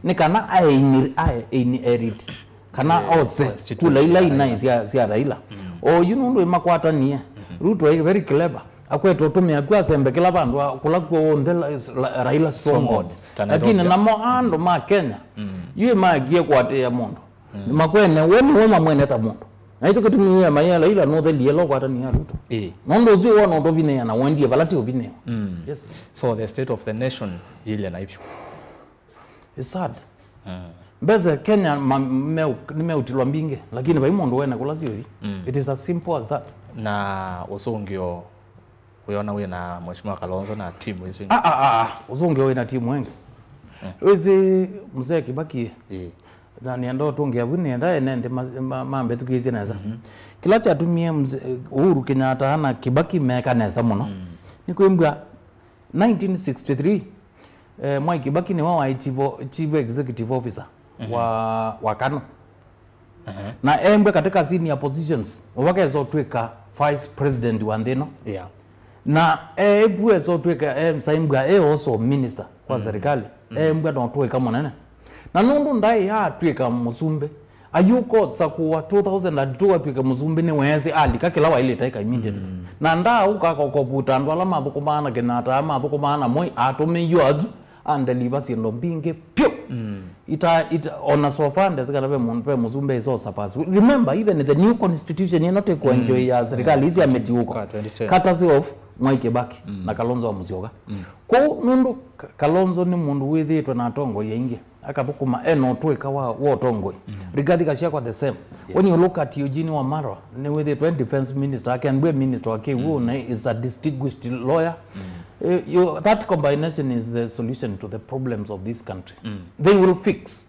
Nĩ kana aini-, ae-, inherit. Kana ose kula ila inaĩ sya, sya Raila. Oyu nũndũ ĩmakwatanie. Ruto ĩ very clever. Akwete ũtũmĩa ku asembe kĩla vandũ a-, kũla kw'onthe la-, la-, Raila strongholds. Lakini namo andũ ma Kenya, yu ĩmaekie kũatĩĩa mũndũ. Makwene, we nĩwe mamwene ta mũndũ. Na ĩtũ kĩtumie maĩa Raila nũthelie lo kwatania Ruto. Ĩĩ. Nũndũ ũsu wona ũtũvinĩĩa na wendie vala ti ũvinĩwa. Yes. So the state of the nation yĩlye na ivyo. It's sad. Mbesa Kenya ma-, meu-, nĩmeutilwa mbingĩ, lakini vai mũndũ wene kũla syũthi. It is as simple as that. Na ũsũngĩo Wĩona wĩ na Mheshimiwa Kalonzo na timu isu ingĩ? Ah, ah, ah, ah. Ũsũngĩo wĩ na timu ĩngĩ. Wĩsĩ Mzee Kibaki. Ĩĩ. Na nĩenda ũtũngĩa vu, nĩenda ene nthĩ ma-, ma-, mambĩthukĩĩsye nesa. Kĩla kyatumie Mze-, Uhuru Kenyatta na Kibaki meka nesa mũno, nĩ kwĩmbwa nineteen sixty-three, eh, Mwai Kibaki nĩwe waĩ chief o-, chief executive officer wa, wa KANU. Na embwe katika senior positions, ũvakesa ũtwĩka vice president wa nthĩ ĩno. Yeah. Na embwe esa ũtwĩka, e, saimbwa e also minister kwa serikali. Embwa no twĩka mũnene. Na nũndũ ndaĩ atwĩka mũsumbĩ, ayũkosa kũwa two thousand and two atwĩke mũsumbĩ nĩweesĩ alika kĩla waĩlĩte eka immediately. Na ndaaũka akokovuta andũ ala mathũkũmaa na Kenyatta, mathũkũmaa na Moi, atũmĩiwe asu andeliva syĩndũ mbingĩ pyũ. Ita, ita, ona so far ndesĩ kana ve mũ-, ve mũsumbĩ is all surpass. Remember, even the new constitution ĩno tĩ kũenjoy ya serikali isi ya mĩtiũko. Kwa twenty ten. Courtesy of Mwai Kibaki na Kalonzo wa Musyoka. Kwoou nũndũ Ka-, Kalonzo nĩ mũndũ wĩthĩĩtwe na atongoi aingĩ, akathũkũma e na ũtũĩka wa, wa ũtongoi. Rigathi Gachagua the same. When you look at Eugene Wamalwa, nĩwĩthĩĩtwe e defense minister, akembwe minister wa kĩw'ũ, na is a distinguished lawyer. Eh, you, that combination is the solution to the problems of this country. They will fix.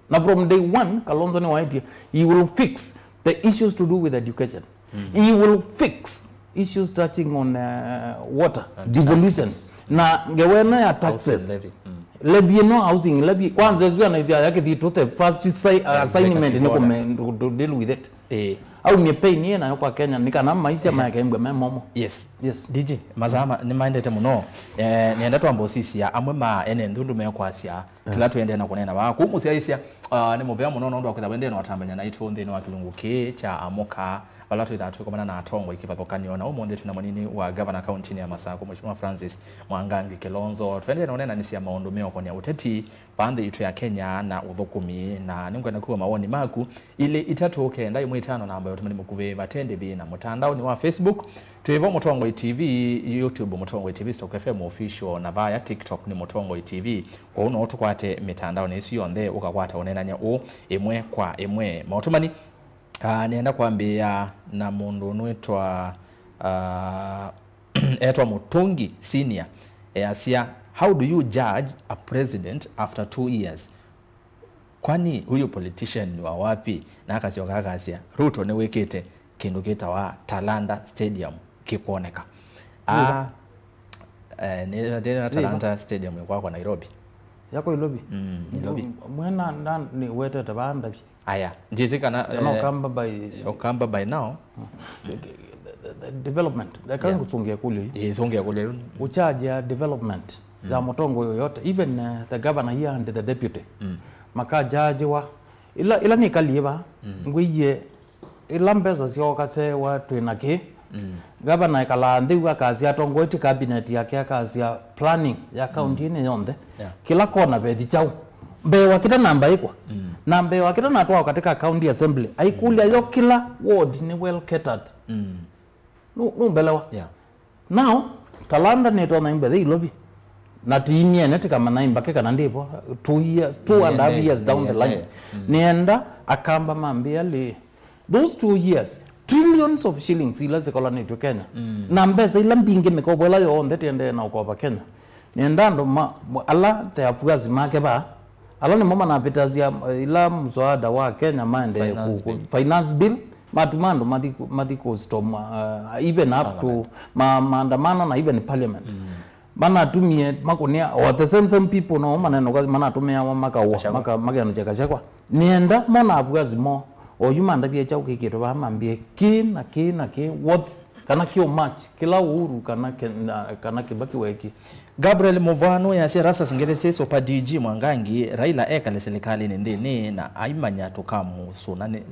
Na from day one, Kalonzo nĩwaĩtye, he will fix the issues to do with education. He will fix issues touching on, uh, water, devolution. Na ngewa ĩno ya taxes. Housing levy. Levy ĩno, housing levy, kwanza ĩsu anaisya ya Kĩthitũ, the first si-, assignment nĩ kũme-, to, to deal with it. Eh. Aumie pain ĩ nayo kwa Kenya, nĩ kana maisha make embwe me momo. Yes. Yes. D G, masaa ma-, nĩmaendete mũno. Eh, nĩenda twamba ũsisya amwe ma ene nthundu mekwasya kĩla tũendee na kũneena vaa. Kũu mũsyaĩĩsya, ah, nĩ mũvea mũno nũndũ wa kwĩtha wendee na ũtambany'a naitũ nthĩnĩ wa kĩlungu kĩĩ kya Amũka, vala twĩthaa twĩkomana na atongoi kĩvathũkany'o, na ũmũnthĩ twĩ na mũnini wa gavana kauntinĩ ya Masakũ, Mheshimiwa Francis Mwangangi Kilonzo. Tũendee na ũneenanĩsya maũndũ meũkonĩa ũteti, vaa nthĩ yitũ ya Kenya na ũthũkũmi, na nĩngwenda kwĩw'a mawoni maku, ilĩ itatũ kenda ĩmwe itano namba ya ũtũmani mũkuvĩ vate ndĩvi, na mũtandaonĩ wa Facebook twĩ vo Mũtongoi T V, YouTube Mũtongoi T V, Stock F M Official, na vaya TikTok nĩ Mũtongoi T V. Kwoou no tũkwate mĩtandaonĩ ĩsu yonthe ũkakwata ũneenany'a ũũ ĩmwe kwa ĩmwe. Maũtũmani, ah, nĩenda kwambĩĩa na mũndũ ũnwĩtwa, ah, etwa Mũtũngi Senior, easya, "How do you judge a president after two years? Kwani huyu politician ni wa wapi?" Na akasyoka akasya, "Ruto nĩwĩkĩte kĩndũ kĩtawa Talanta Stadium kĩkwoneka." Ah, eh, nĩ, nĩ Talanta Stadium ĩkwakwa Nairobi. Yako Ilobi? Mm, Ilobi. Mwena nda nĩ wetete vaa ndavi. Aya, njĩsĩ kana, kana eh, Okamba by Okamba by now. The, the, the development. Eka ngũsũngĩa kũlyo yu. Ĩĩ, sũngĩa kũlyo yu. Ũkyajia development ya mũtongoi yoyote, even, eh, the governor here and the deputy. Makajajiwa. Ila, ila nĩkalie va, ngwĩie ila mbesa syooka sewa twĩ na kĩ. Gavana ekalaa nthĩ u akasya atongoetye cabinet yake akasya planning ya county ĩnĩ yonthe. Yeah. Kĩla kona vethi kyaũ. Mbee wa kĩta namba ĩkwa. Na mbee wa kĩta natwawa katika county assembly. Aikũlya yo kĩla ward nĩ well catered. Nu-, numbelewa. Yeah. Now, Talanta nĩtonya imbethe Ilovi. Na tiimyene tikamanya imbake kana ndĩvo. Two years, two and a half years down the line. Nĩenda Akamba mambĩa lĩ. Those two years, trillions of shillings ila sikolanĩtw'e Kenya. Na mbesa ila mbingĩ mĩkovo ĩla yonthe tiendee na ũkova Kenya. Nĩenda andũ ma, ma, ala the afuasi make va, ala nĩmo manapĩtasya, eh, ila mswada wa Kenya maendee ku, ku, finance bill, matuma andũ mathi, mathi ku storm, uh, even up to ma, maandamano na even parliament. Manatumie makũnĩa, or the same, same people no maneno kwa manatũmĩawa makaua, maka, makenũkya Gachagua. Nĩenda mona afuasi mo, oyu mandavie kyaũ kĩkĩtwe vaa mambie kĩ na kĩ na kĩ, what, kana kĩ match, kĩla Uhuru kana, kana Kibaki weki. Gabriel Muvano yasya, "Rasas ngethesyai Super D G Mwangangi, Raila ekale silikalini nthĩnĩ na aimanya tũkamũsũnanĩ-,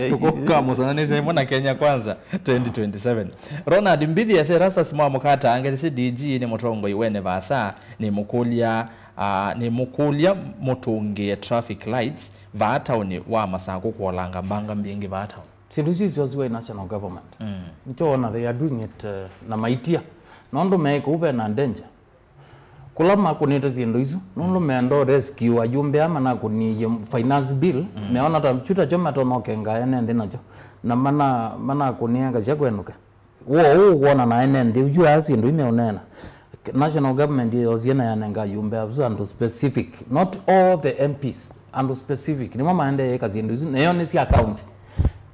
tũkamũsũnanĩsya ĩmwe na Kenya Kwanza twenty twenty-seven." Ronald Mbithi yasya, "Rasas mwamũkata ngethesyai D G nĩ mũtongoi wene vaasa, nĩmũkũlya, ah, nĩmũkũlya mũtũngĩe traffic lights vaa taoni wa Masakũ kũolanga mbanga mbingĩ vaa taoni." Syĩndũ isu isyosiwa i national government. Nĩkyo wona they are doing it, eh, na maitia. Nũndũ me kũu ve na danger. Kũla makũnĩte syĩndũ isu, nũndũ meenda rescue ayumbe aa manakũnie finance bill, meona ta kyu takyo matonya ũkenga ene nthĩ nakyo. Na mana-, manakũnĩa Gachagua enũke. Woo ũũ ũkwona na ene nthĩ, yu aa syĩndũ imeũneena. National government yosie na yanenga ayumbe asu andũ specific, not all the M Ps, andũ specific. Nĩmo maendee ĩka syĩndũ isu, nayo nĩ sya county.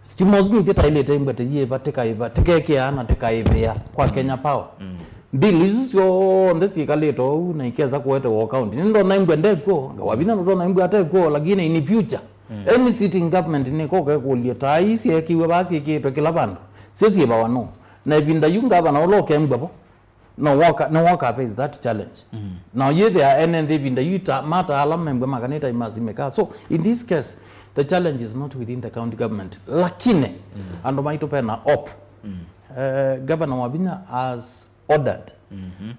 Sitima ũsu nĩthyĩ taĩlĩte imbwete yĩva, tĩkaĩva, tĩkekĩa na tĩkaĩvĩa kwa Kenya Power. Bill isu syonthe syĩkalĩte ũu na ikesa kũetewa county. Nĩndona imbwa ndekw'o, ngawa vinya ndũtona imbwa atekw'o, lakini in future, any sitting government nĩkoka ĩkũlye, "Taa ii syeekiwe vaa syĩkĩĩtwe kĩla vandũ, syo syĩvawa nũũ?" Na ĩvinda yu ngavana ũla ũkembwa vo, no woka, no woka face that challenge. Na yĩthĩa ene nthĩ ĩvinda yu ita-, mata ala membwe makanĩta imasimĩka. So, in this case, the challenge is not within the county government. Lakini, andũ maitũ pena hope. Eh, Governor Wavinya has ordered.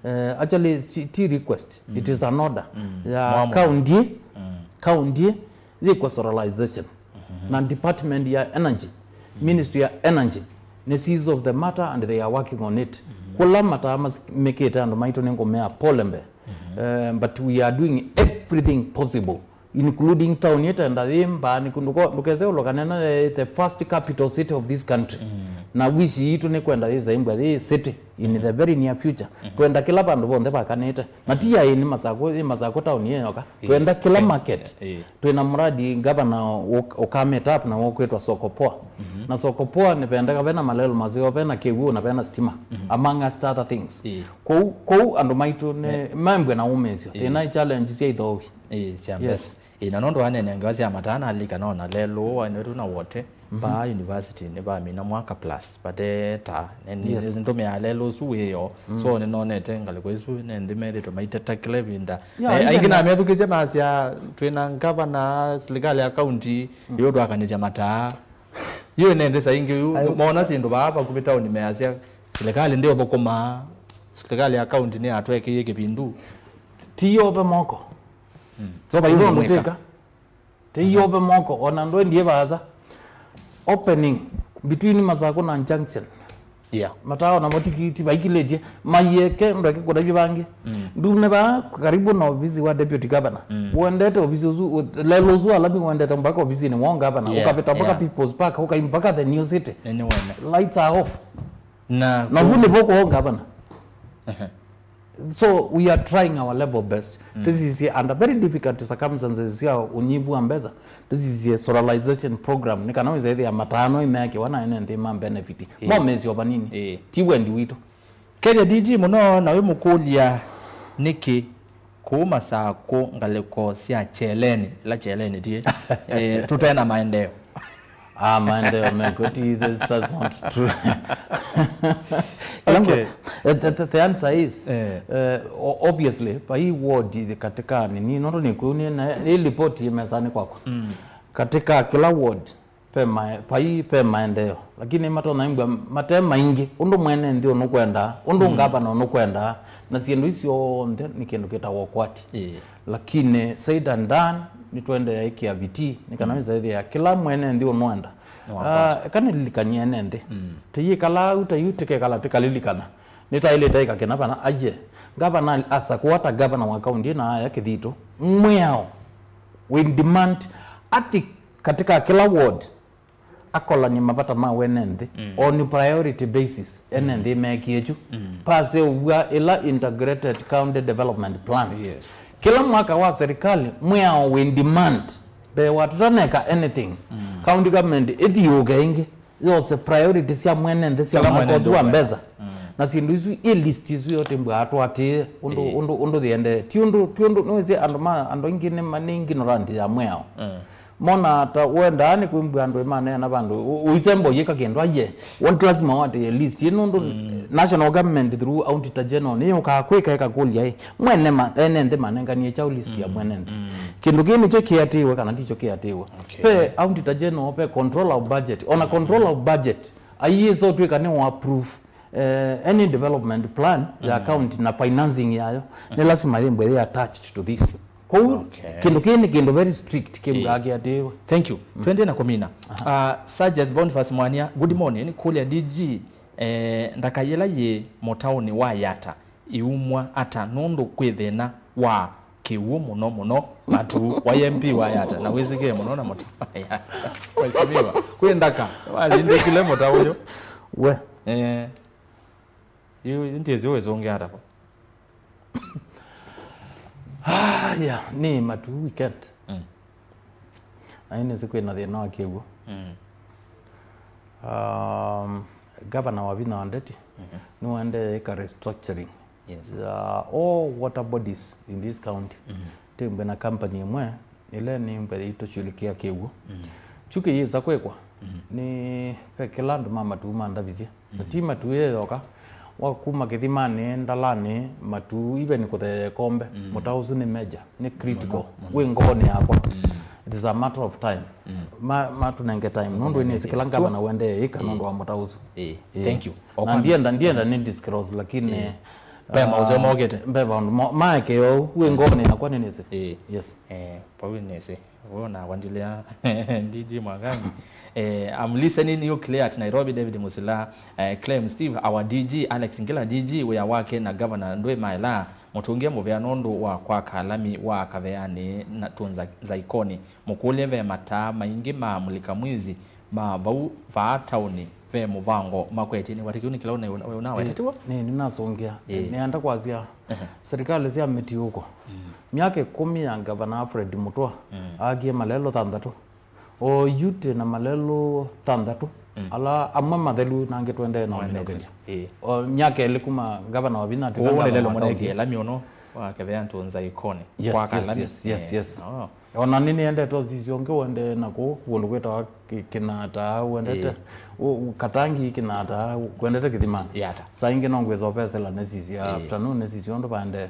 Eh, actually, ti, ti request. It is an order. Ya county, county, yĩkwa solaralization. Na department ya energy, ministry ya energy, nĩ seize of the matter and they are working on it. Kũla mataa mas-, mekĩte andũ maitũ nĩ ngũmea pole mbee. Eh, but we are doing everything possible, including town yĩtenda yĩ mbaa nĩ kũndũ ko-, ndũkese ũlokane na, eh, the first capital city of this country. Na wish yitũ nĩ kwenda yĩsa ĩmbwa yĩ city in the very near future. Twenda kĩla vandũ vonthe vakanĩte. Na ti ya ĩni Masakũ, ĩ Masakũ town yĩ yoka. Twenda kĩla market. Twĩna mradi governor ũ-, ũka meet up na ũkwĩtwa Soko Poa. Na Soko Poa nĩ vendeka vena malelo maseo, vena kĩw'ũ na vena stima. Among us other things. Kũu, kũu andũ maitũ nĩ mambwe na ũmĩsyo. Thĩna challenge sya ithowi. Ĩĩ, sya mbesa. Ĩĩ, na nũndũ wa nene ngewa sya mataa nalika nona lelũ wanetũ na wote, paa university nĩ vamina mwaka plus, vate taa. Nĩ, nĩ, nĩndũmĩaa lelũ ũsu wĩyo. So nĩnonete ngalĩko isu nĩ nthĩ methĩtwe maiteta kĩla ĩvinda. Yeah, na aingĩ namethukĩsya masya twĩna ngavana, silikalĩ ya kaunti, yu twakanĩsya mataa. Yu nĩ nthĩ saingĩ yu, mona syĩndũ vaa vakuvĩ taoni measya, silikalĩ ndĩũthũkũma, silikalĩ ya kaunti nĩyatwekĩie kĩvindu. Ti yove moko. So vai ũndũ mwĩka. Tei yove moko, ona ndwendie vaasa. Opening between Masakũ na Junction. Yeah. Matawa na matikiti vaikilĩtye, maieke ndweke kũtavya vangĩ. Ndume vaa karibu na ofisi wa deputy governor. Wendete ofisi ũsu, lelo ũsu alami wendete mpaka ofisinĩ wa governor. Yeah, ũkavĩta mpaka People's Park, ũkai mpaka the new city. Nĩwene. Lights are off. Na na vu nĩvo kwa governor. So we are trying our level best. Tũsisye under very difficult circumstances sya ũnyivu wa mbesa. Tũsisye solarization program nĩ kana wĩsa ĩthĩa matano imeakiwa na ene nthĩ ma benefit. Mo mesio vanini. Ti wendi witũ. Keria D G mũno na wĩmũkũlya nĩkĩ kũu Masakũ ngalĩko sya cheleni, ila cheleni ti, eh, tũte na maendeeo. Ah, maendeeo meko, ti, this is not true. Okay. Eh, the, the, the answer is, eh, o-, obviously, vai ward katika nini, nũndũ nĩkwĩu nĩ na ĩ report yĩ mesani kwakwa. Katika kila ward, pe ma-, vai pe maendeeo. Lakini matonya imbwa mate maingĩ, ũndũ mwene nthĩ ũnũkwendaa, ũndũ ngavana ũnũkwendaa, na syĩndũ isu onthe nĩ kĩndũ kĩtawa ũkwati. Lakini said and done, nĩtwendeea ĩkĩa vitii, nĩ kana wĩsa ĩthĩa kĩla mwene nthĩ ũnũenda. Ah, eka nĩlilikany'e ene nthĩ. Tĩyĩkala au ta yu tĩkekala tĩkalilikana. Nĩtaĩlĩte ĩkakĩna vana, aye, ngavana asa kũata ngavana wa kaunti ĩna aya kĩthitũ. Mwĩao, we demand athi katika kila ward, akolany'e mavata ma wene nthĩ on priority basis, ene nthĩ mekie kyu. Paseũvw'a ĩla integrated county development plan. Kĩla mwaka wa serikali, mwĩao we demand mbee wa tũtaneka anything, county government ĩthiũũke ĩngĩ yose priority sya mwene nthĩ sya mwaka ũsu wa mbesa. Na syĩndũ isu, ĩ list isu yote mbwa atwatĩe ũndũ, ũndũ, ũndũ thiendee. Ti ũndũ, ti ũndũ, nĩwĩsĩ andũ ma, andũ aingĩ nĩ ma-, nĩ ignorant ya mwĩao. Mona ta wendaa nĩ kwĩmbwa andũ maneena vandũ, ũ-, ũisemba ũyĩka kĩndũ, aye, wontu lazima watĩe list. Ĩ nũndũ national government through auditor general nĩyũkaa kwĩka ĩkakũlya, ĩ, mwene ma-, ene nthĩ manenganie kyaũ list ya mwene nthĩ? Kĩndũ kĩĩ nĩkyo kĩatĩĩwe kana tikyo kĩatĩĩwe? Pe auditor general, pe controller of budget. Ona controller of budget, aiĩsa ũtwĩka nĩ wa approve, eh, any development plan ya county na financing yayo, nĩ lasima yĩmbwe yĩ attached to this. Kwoou, kĩndũ kĩĩ nĩ kĩndũ very strict kĩmũkaa kĩatĩĩwe. Thank you. Twendie na kũmina. Uh, Sages Boniface Mwania, good morning. Kũlya D G, eh, ndaka yĩla yĩ mũtaũnĩ wa Yatta iumwa ata nũndũ kwĩ thĩna wa kĩw'ũ mũno mũno matu wa M P wa Yatta na wĩsĩkĩe mũno na mũtaũnĩ wa Yatta. Mheshimiwa, kwĩ ndaka walindĩkile mũta ũyũ. We. Eh. Yu, yu ndyĩsĩ wĩsũngĩa ata po. Ah, yeah, nĩ matu weekend. Mm. Na nĩsĩ kwĩna thĩna wa kĩw'ũ. Mm. Um, Governor Wavinya Ndeti nĩwaendee ĩka restructuring ya all water bodies in this county. Tĩmbwe na company ĩmwe ĩla nĩmbwe yĩtũshughulikia kĩw'ũ. Kyu kĩyĩsa kwĩkwa nĩ ve kĩla andũ ma matu mandavisye. Na ti matu ĩyoka, wa kuma kĩthimanĩ, ndalanĩ, matu even kũtheea ĩkombe. Mũta ũsu nĩ major, nĩ critical. Wĩ ngoonĩ yakwa. It is a matter of time. Ma, matũnenge time. Nũndũ nĩsĩ kĩla ngavana wendee ĩka nũndũ wa mũta ũsu. Ĩĩ. Thank you. Na ndienda, ndienda nĩ disclose, lakini, ve maũseo mokĩte. Ve maũndũ mo-, maekeo, wĩ ngoonĩ yakwa nĩnĩsĩ. Ĩĩ. Yes. Eh, vau nĩsĩ. Ũyũ nakwa ndilea D G Mwangangi. Eh, I'm listening you clear at Nairobi, David Musila, eh, Clem Steve, our D G, Alex Ngila, D G, wĩa wake na governor ndwĩ maela, mũtũngĩe mũvea nũndũ wa kwaka lami wa Kaveanĩ na Tunza Nzaikoni. Mũkũlye ve mataa maingĩ ma mulika mwizi ma vau vaa taoni. ve mũvango makwetie nĩ wate kĩu nĩ kĩla ũna- ũnawetete w'o? Nĩ nĩnasũngĩa. Ĩĩ. Nĩenda kwasya Ehe. Serikali sya mĩtiũko. Mm. Myaka ĩkũmi ya Ngavana Alfred Mutua Mm. aakie malelũ thanthatũ. O yu twĩ na malelũ thanthatũ, Mm. ala amwe mathelu na angĩ tũendee na Mwendeesya. ũminũkĩlya. Ĩĩ. O myaka ĩlĩ kuma ngavana wa vinya atw'ĩka Ũũ nĩ ngavana lelo wa mũnene kaunti. Kĩlami ũno wa Kethea Ntunza Ikoni. Yes, Kwa yes, Kalami. Yes, yes, Eh, yes. Oh. Ona nĩ nĩendete ũsisya ũngĩ ũendee na kũu kũndũ kwĩtawa Kĩ- Kĩnata, ũendete Ĩĩ. ũ- ũ- Katangi Kĩnata, kũendete Kĩthimani. Yata. Saa ingĩ no ngwĩsa ũpesela nĩsisya Ĩĩ. afternoon nĩsisya ũndũ vaendee.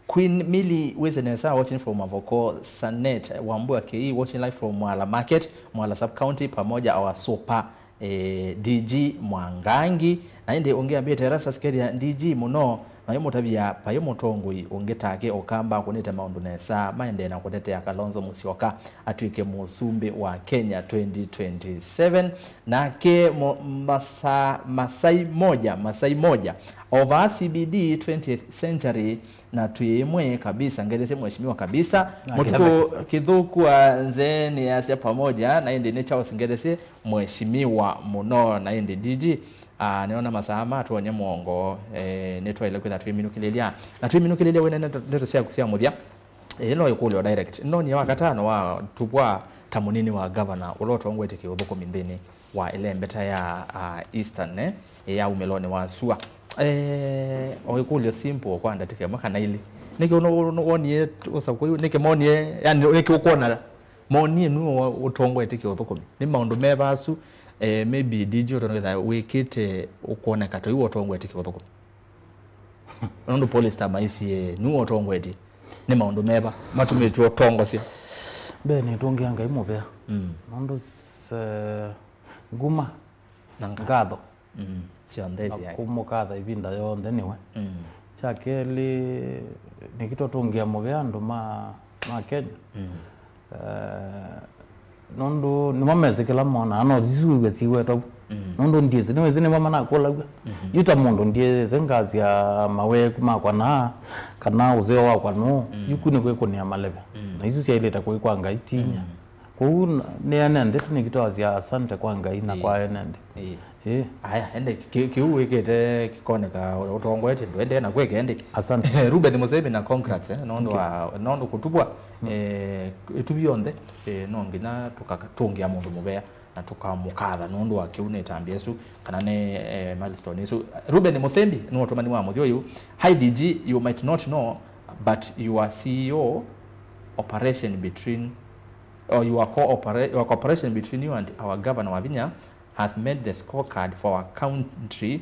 Queen Milly wĩse nesa watching from Mavoko, Sanet Wambua K E watching live from Mwala Market, Mwala Sub County, pamoja our super eh, D G Mwangangi. Na ĩndĩ ũngĩ ambĩte Erastus Kethia D G mũno, na ũmũtavya paĩ mũtongoi ũngĩ take ũkamba kũnĩte maũndũ nesa maendee na kũtetea Kalonzo Musyoka atw'ĩke mũsumbĩ wa Kenya twenty twenty-seven. Nake mo- masa- Masai moja, Masai moja over C B D twentieth century na twĩ ĩmwe kabisa, ngetheesye mheshimiwa kabisa. Na Mũtukũ kĩtheka. Kĩthũku wa nzee nĩ yasya pamoja, na ĩndĩ nĩ Charles ngetheesye mheshimiwa mũno, na ĩndĩ D G, ah, nĩona masaa ma tũonye mũongo, eh, nĩtwaĩle kwĩtha twĩminũkĩlĩlya, na twĩminũkĩlĩlya wĩna ndeto, ndeto syaku sya mũthya. Eh, ĩno ĩkũlyo direct. Nĩnonie wa katano wa tupwa ta mũnini wa governor ũla ũtongoetye kĩũthũkũmi nthĩnĩ wa ĩlembeta ya, ah, Eastern, eh, ya umĩlonĩ wa sua. Eh, o ĩkũlyo simple kwa ndatĩka ĩmwe kana ilĩ. Nĩkĩ ũno- ũno- wonie ũsakũi, nĩkĩ monie, yani, nĩkĩ ũkwona monie nũ ũtongoetye kĩũthũkũmi? Nĩ maũndũ meva asu, eh, maybe D G ũtongoetye wĩkĩte ũkwoneka ta iwe ũtongoetye kĩũthũkũmi? Nũndũ Pollester maisye nũ ũtongoetye. Nĩ maũndũ meva matumĩtwe ũtongosya? Mbee nĩtũngĩa Ngai mũvea. Mm. Nũndũ s- eh, nguma Na nga- ngatho. Mm. Syonthe Na sya- kũmũkatha ĩvinda yonthe nĩwe. Mm. Kya kelĩ, nĩkĩtwa tũngĩa mũvea andũ ma, ma Kenya. Mm. Eh, nũndũ nĩmo mesĩ kĩla monaa, no sisuĩw'e siwetwa vu. Mm. Nũndũ ndyĩsĩ, nĩwĩsĩ nĩmo manakũlaw'a. Mhm. Yu ta mũndũ ndyĩsĩ ngasya maweku makwa naa, kana ũseo wakwa nũũ. Mm. Yu ku nĩ kwĩkũnĩa maleve. Mm. Na isu syaĩlĩte kũĩ kwa Ngai, ti inya. Mm. Kwoou n- nĩ ene nthĩ tũnĩkĩ twasya asante kwa Ngai na Ĩĩ. kwa ene nthĩ. Ĩĩ. Ĩĩ. Aya, ende kĩ- kĩu wĩkĩte kĩkoneka ũtongoetye ndũendee na kwĩka ende. Asante. Ruben Mũsembi na congrats, eh, nũndũ Okay. wa, nũndũ kũtupwa, Mm. eh, ĩtuvi yonthe, eh, no nginya tũkatũngĩa mũndũ mũvea na tũkamũkatha nũndũ wa kĩu nĩ ĩtambya ĩsu, kana nĩ, eh, milestone ĩsu. Ruben Mũsembi nĩ ũtũmani wa mũthya ũyũ. Hi D G, you might not know, but your C E O operation between or your, coopera- your cooperation between you and our governor Wavinya has made the scorecard for our country,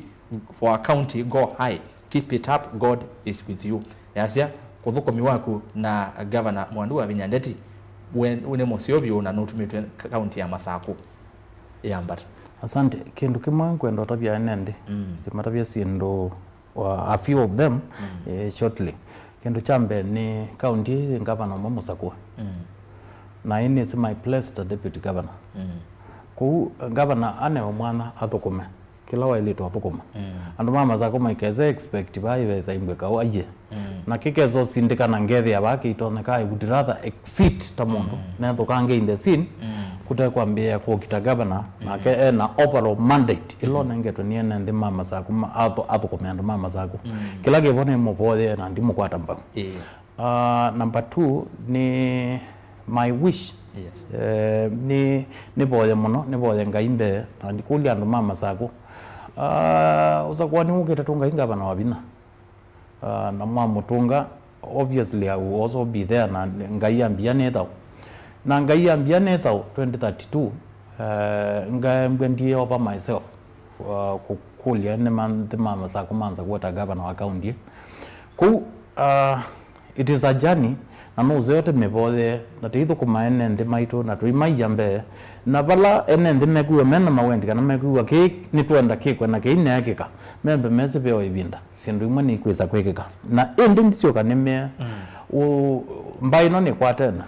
for our county go high. Keep it up, God is with you. Yasya, kũthũkũmi waku na governor Mwandu Wavinya Ndeti, we nĩ mũseo vyũ na nũtumĩtwe kaunti ya Masakũ yambata. Asante. Kĩndũ kĩmwe nkwenda ũtavya ene nthĩ. Mm. Ndĩmatavya syĩndũ, uh, a few of them, Mm. eh, shortly. Kĩndũ kya mbee nĩ kaunti ĩĩ yĩ ngavana ũmwe mũsakũe. Mm. Na ĩĩ nĩsĩ my place ta deputy governor. Mm. Kwoou ngavana anewe mwanya athũkũme kĩla waĩlĩtwe athũkũma. Mm. Andũ ma Masakũ maikese expect vaa ivesa imbwe kaũ aiye. Mm. Na kĩkesa ũsindĩka na ngethĩa vaa kĩitonyeka, I would rather exit ta mũndũ, Mm. nethũkange in the scene, Mm. kũte kwambĩĩa kũkita governor, Mm. nake ena overall mandate ĩla ũnengetwe nĩ ene nthĩ ma Masakũ, ma- athũ- athũkũme andũ ma Masakũ. Mm. Kĩla kĩvo nĩ mũvoye na ndimũkwata mbau. Ĩĩ. Ah, number two nĩ my wish. Yes. Eh, nĩ nĩvoye mũno, nĩvoye Ngai mbee, na ndikũlya andũ ma Masakũ. Ah, ũsakũani ũkĩte tũngai ngavana wa vinya. Ah, na mwamũtũnga, obviously I will also be there, na Ngai ambia nĩ thau. Na Ngai ambia nĩ thau twenty thirty-two, eh, ngaembwe ndiĩ over myself, uh, kũkũlya nĩ ma- nthĩ ma Masakũ manza kuota governor wa county. Kũu, uh, it is a journey, na nũseote mĩvoye, na tũithũkũma ene nthĩ maitũ, na tũimaia mbee, na vala ene nthĩ mekwĩw'a mena mawendi kana mekwĩw'a kĩĩ nĩtwenda kĩkwe na kĩineekĩka, membe mesĩ veo ĩvinda syĩndũ imwe nĩikwĩsa kwĩkĩka. Na ĩndĩ ndisyoka nĩmĩe, Mm. ũ- mbaĩ ĩno nĩkwatena.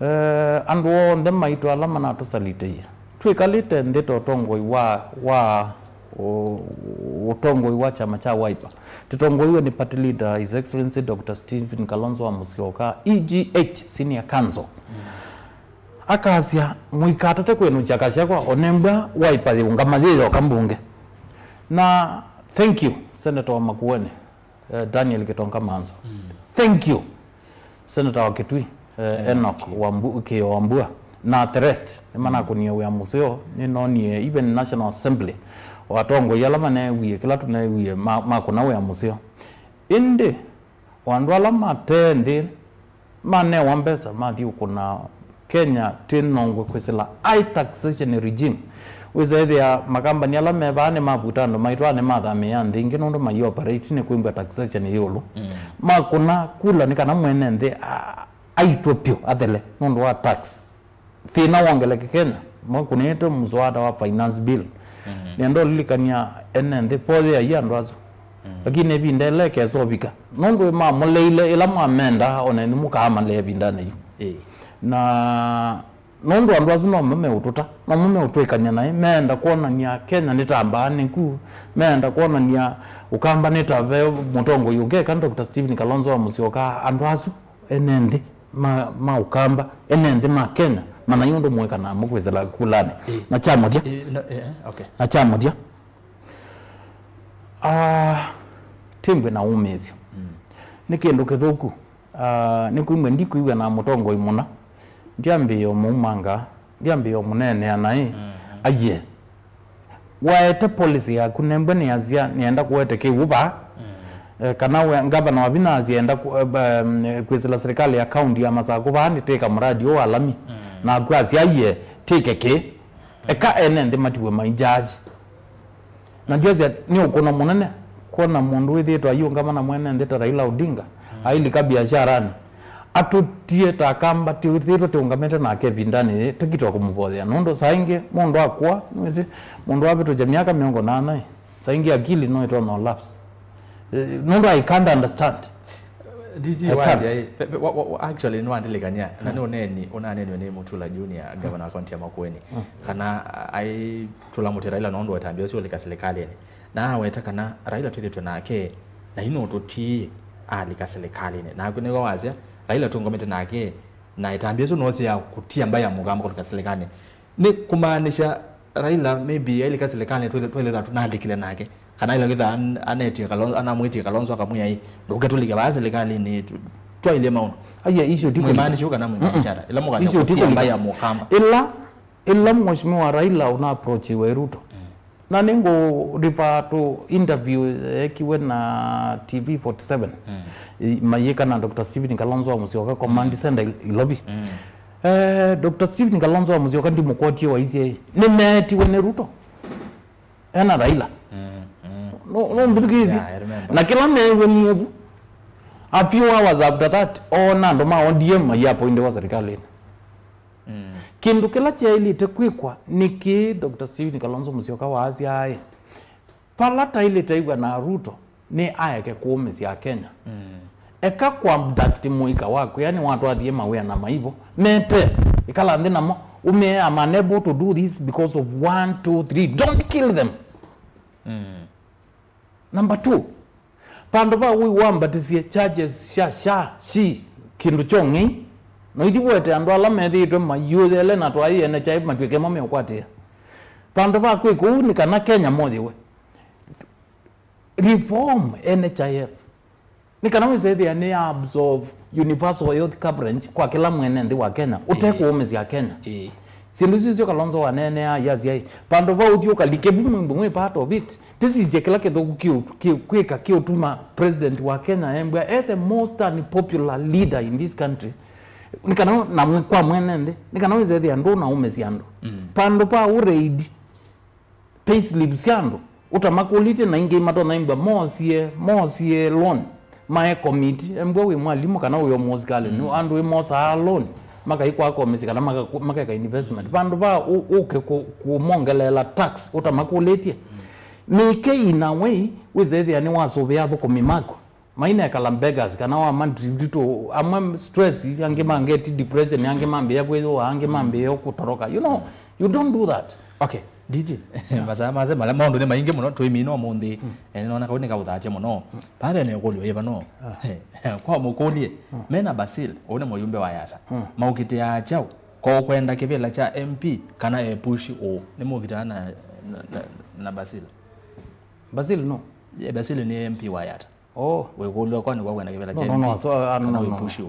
Eh, andũ onthe maitũ ala manatũsalĩtĩie, twĩkalĩte nthĩ ta ũtongoi wa, wa ũ- ũtongoi wa kyama kya Wiper, tũtongoiwe nĩ party leader, His Excellency Doctor Stephen Kalonzo wa Musyoka, E G H, Senior Counsel. Mm. Akasya, mũikatate kwĩnũkya kasyakwa, o nembwa Wiper yĩũngama yĩyoka mbunge. Na thank you, Senator wa Makueni, eh, Daniel Gitonga Manzo. Thank you, Senator wa Kitui, eh, Enoch Wambu-, Kĩo Wambua, na the rest, nĩmanakũnie wĩa mũseo, nĩnonie even National Assembly, o atongoi ala maneewie kĩla tũneewie, ma-, makũna wĩa mũseo. Ĩndĩ, o andũ ala mate nthĩ, manewa mbesa, mathiĩ ũkũna Kenya twĩ nongwe kwĩsĩla high taxation regime. Wĩsa ĩthĩa makambani ala me vaa nĩmavuta andũ maitũ, aa nĩmathamĩĩa nthĩ ingĩ nũndũ mai operate nĩ kwĩmbwa taxation yĩ ĩũlũ. Makũna kula nĩ kana mwene nthĩ a-, aitwe pyũ athele nũndũ wa tax. Thĩna wongeleke Kenya, makũnĩte mswada wa finance bill. Nĩenda ũlilikany'a ene nthĩ, pole ya andũ asu. Lakini ĩvinda ĩla ĩkesa ũvika, nũndũ mamũleile ĩla mwamenda, ona nĩ mũkaamalea ĩvindanĩ yu. Ĩĩ. Na nũndũ andũ asu nomo meũtũta, nomo meũtwĩkany'a naĩ, meenda kwonany'a Kenya nĩ ta mbaanĩku, meenda kwonany'a Ũkamba nĩ ta ve mũtongoi ũngĩ eka Doctor Stephen Kalonzo wa Musyoka, andũ asu ene nthĩ ma, ma Ũkamba, ene nthĩ ma Kenya, manai ũndũ mũĩkanaa mũkwĩsĩla kulanĩ. Ĩĩ. Na kya mũthya. Ĩĩ, no, eh, okay. Na kya mũthya. Ah, timbwe na umĩsyo. Nĩ kĩndũ kĩthũku. Ah, nĩkwĩmwe ndikwĩw'a na mũtongoi mũna. Ndyambĩĩe ũmũumanga, ndyambĩĩe ũmũneenea naĩ. Aiye. Waete policy yaku, nembwe nĩasya nĩenda kũete kĩw'ũ vaa. Eh, kana we, ngavana wa vinya asya enda ku-, eh, ba-, mm, kwĩsĩla serikali ya county ya Masakũ vaa nĩtĩka muradi ũũ wa lami. Naku asya aiye, tĩke kĩ. Eka ene nthĩ matiwe mai judge. Na ndyasya nĩ ũkũno mũnene kwona mũndũ wĩthĩĩtwe aiũngama na mwene nthĩ ta Raila Odinga, ailika biasharani. Atũtie ta Akamba twĩthĩĩtwe tũũngamĩte nake ĩvindanĩ yĩĩ, tũkitwa kũmũvoyea. Nũndũ saa ingĩ mũndũ akũa, nĩwĩsĩ, mũndũ wavĩtũkya myaka mĩongo nana ĩ, saa ingĩ akili no ĩtonya lapse. Eh, nũndũ I can't understand. D G I can't. Wazi, ai, pe-, pe-, wa-, wa-, wa-, actually, nĩwandilikany'a, na nĩ ũneeni, ũnaneniwe nĩ Mutula Junior, governor wa county ya Makueni. Kana, a-, aitũla mũtĩ Raila nũndũ wa ĩtambya ũsu ũlika silikalĩnĩ. Na aweta kana Raila twĩthĩtwe nake, na ino tũtii alika silikalĩnĩ. Naku nĩwe wasya, Raila tũngomete nake, na ĩtambya ĩsu no sya kũtia mbaĩ ya Mũkamba kũlika silikalĩnĩ. Nĩ kũmaanisha Raila maybe ailika silikalĩnĩ twĩle, twĩlĩtha tũnalikile nake. Kana ila wĩtha an-, anetie Kalonzo, anamwĩtie Kalonzo akamwĩa, "Ĩ, ndũke tũlike vaa silikalĩnĩ, tũ-, twaĩlye maũndũ." Aiya, icio ti kũlika. Mwĩmaanisha kana mwĩmaanisha ata? Ĩla mũkasya icio ti kũtia mbaĩ ya Mũkamba. Ĩla, ĩla Mheshimiwa Raila ũna approachiwe Ruto. Na nĩngũ refer to interview yeekiwe na T V forty-seven. I-, mayĩka na Doctor Stephen Kalonzo wa Musyoka, Command Center Il-, Ilovi. Eh, Doctor Stephen Kalonzo wa Musyoka ndimũkwotie waisye, nĩmeetiwe nĩ Ruto. Ena Raila. No, no mbĩthukĩĩsye. Yeah, I remember. Na kĩla neew'e mũvu, a few hours after that, oona andũ ma O D M maiappointiwa serikalĩnĩ. Kĩndũ kĩla kyaĩlĩte kwĩkwa nĩ kĩĩ Doctor Stephen Kalonzo Musyoka waasya aĩ, vala taĩlĩte ĩw'a na Ruto nĩ aeke kũũmĩsya Akenya. Eka kũ abduct mũika waku, yani watwathie mawĩa na maivo. Mete, ĩkala nthĩ namo, ũmee, "I'm unable to do this because of one, two, three." Don't kill them. Number two, vandũ va ũi wambatĩsye charges sya sha, shi, kĩndũ kya ũng'ei, na ũithi wete andũ ala methĩĩtwe mayũyele na twaĩ N H I F matw'ĩke mo meũkwatĩĩa. Vandũ va kwĩka ũu nĩ kana Kenya moyĩwe. Reform N H I F. Nĩ kana wĩsethĩa nĩ ya absorb universal health coverage kwa kĩla mwene nthĩ wa Kenya, ũte kũũmĩsya Kenya. Ĩĩ. Syĩndũ isu syo Kalonzo waneenea, yasya, "Ĩ, vandũ va ũthi ũkalike vu mwĩmbĩ mwĩ part of it." Tĩsisye kĩla kĩthũku kĩũ-, kĩ-, kwĩka kĩũtuma president wa Kenya embwa e the most unpopular leader in this country. Nĩ kana na mwe-, kwa mwene nthĩ, nĩ kana wĩsethĩa ndũnaũmĩsya andũ. Vandũ va ũraid payslip sya andũ, ũtamakũlĩtye, na ingĩ matonya imbwa moosie, moosie loan, mae commit, embwa wĩ mwalimũ kana wĩ o mũsikalĩ, nĩ andũ ĩ mosaa loan, makaikwa commit kana maka-, makeka investment. Vandũ va ũ-, ũke kũ-, kũmongeleela tax ũtamakũlĩtye. Make in a way, wĩsethĩa nĩ wasũvĩa athũkũmi maku. Mainekala beggars, kana wama treat to, amwe stress, angĩ mangeti depression, angĩ mambĩĩa kwĩyũa, angĩ mambĩĩa kũtoroka. You know, you don't do that. Okay, D J. Masaa mase mala maũndũ nĩ maingĩ mũno, twĩmina ũmũnthĩ. Eh, nĩnona kau nĩkaũthatya mũno. Vave nĩ ũkũlyo yĩva no. Kwa mũkũlye, mena Basil, ũũ nĩ mũyumbe wa Yasa. Maũkĩtĩa kyaũ? Ko kwenda kĩvĩla kya M P kana e push ũ? Nĩ mũkitaa na, na, na, na Basil. Basil no. Eh, Basil nĩ M P wa Yatta. Oh. Wĩkũlw'a kwani kwa kwenda kĩvĩla kya M P kana wĩ push ũ?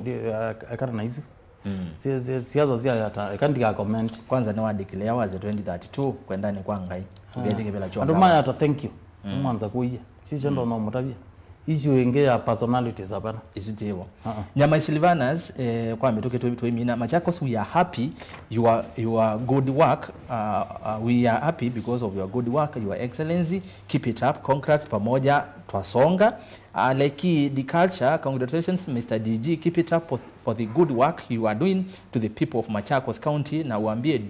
Ekana na isu. Mm. Si, si, siasa sya Yatta, eka ndiga comment. Kwanza nĩ wa declare waze twenty thirty-two, kwendani kwa Ngai. Tũketi kĩvĩla kya andũ ma Yatta, thank you. Mm. Mwanza kuiya. Sisyo ndo no mutavia. Issue ĩngĩ ya personalities hapana. Isu tivo. Uh-uh. Nyama Silvanas, eh, kwa mĩtũkĩ tũ-, tũimina. Machakos, we are happy. You are, you are good work. Uh, uh, we are happy because of your good work, Your Excellency. Keep it up. Congrats pamoja. Twasonga. Aleki the culture, congratulations Mister D G, keep it up for, for the good work you are doing to the people of Machakos County, na uambie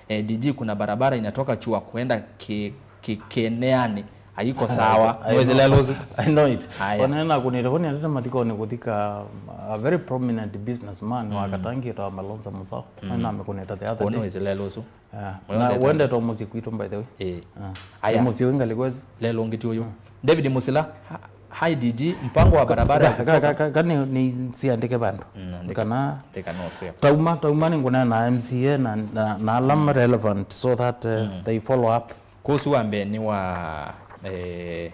eh, D G, kuna barabara inatoka Chua kuenda ki, ki, Keneani. Haiko sawa. Nĩwĩsĩ lelũsu. I know it. Aya. Ona nakunĩte kũnĩatĩte mathikoni kũthika, um, a very prominent businessman wa Katangi etawa Malonza Musao. Mm. Na amekũnĩta the other day. Nĩwĩsĩ lelũsu. Ah, na wendete mũsyĩ kwitũ, by the way. Eh. Ah. Aya. Mũsyĩ wĩ ngalĩ kwezi. Lelũ ngĩ ti ũyũ. David Musila, ha-, hi D G, mpango wa barabara ya kutoka. Ka, ka, ka, ka nĩ, nĩ siandĩke vandũ. Mm, andĩka. Kana andĩka no seo. Tauma, tauma nĩ ngũneena na M C A na, na, na ala relevant so that, uh, they follow up. Kũsu wa mbee nĩ wa, eh,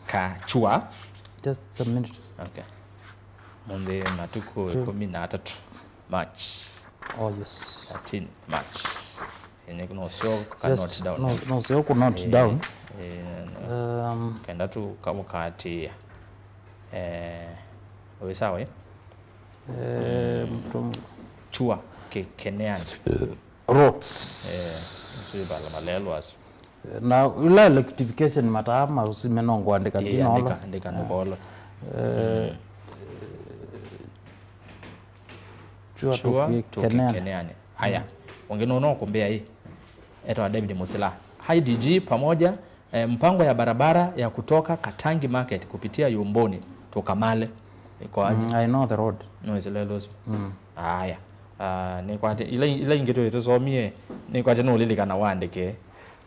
Kachua. Just a minute. Okay. Mũnthĩ matukũ ĩkũmi na atatũ March. Oh, yes. Thirteen March. Ĩnĩ no seo ka note down. No, no seo ku note down. Eh, no. Um, kenda tu ka ũkaatĩĩa. Eh, wĩ sawa, eh? Eh, from Chua Ke-, Keneani. Roads. Eh, sio bala malelo asu. Na ila electrification mataa mausime no ngwandĩka. Eh, ndinola. Andĩka, andĩka ndũkolo. Eh, Chua Chua Tũki Tũki Keneani. Keneani. Haya. Ũngĩ no, no kũmbĩa ĩ. Etawa David Musila. Hi D G pamoja, eh, mpango ya barabara ya kutoka Katangi Market kupitia Yumboni Tukamale. Iko aje? Mm, I know the road. No, it's a little. Mm. Haya. Ah, nĩkwatĩ, ila, ila ingĩ tũĩ tũsomie, nĩkwatĩ nũlilikana wandĩke.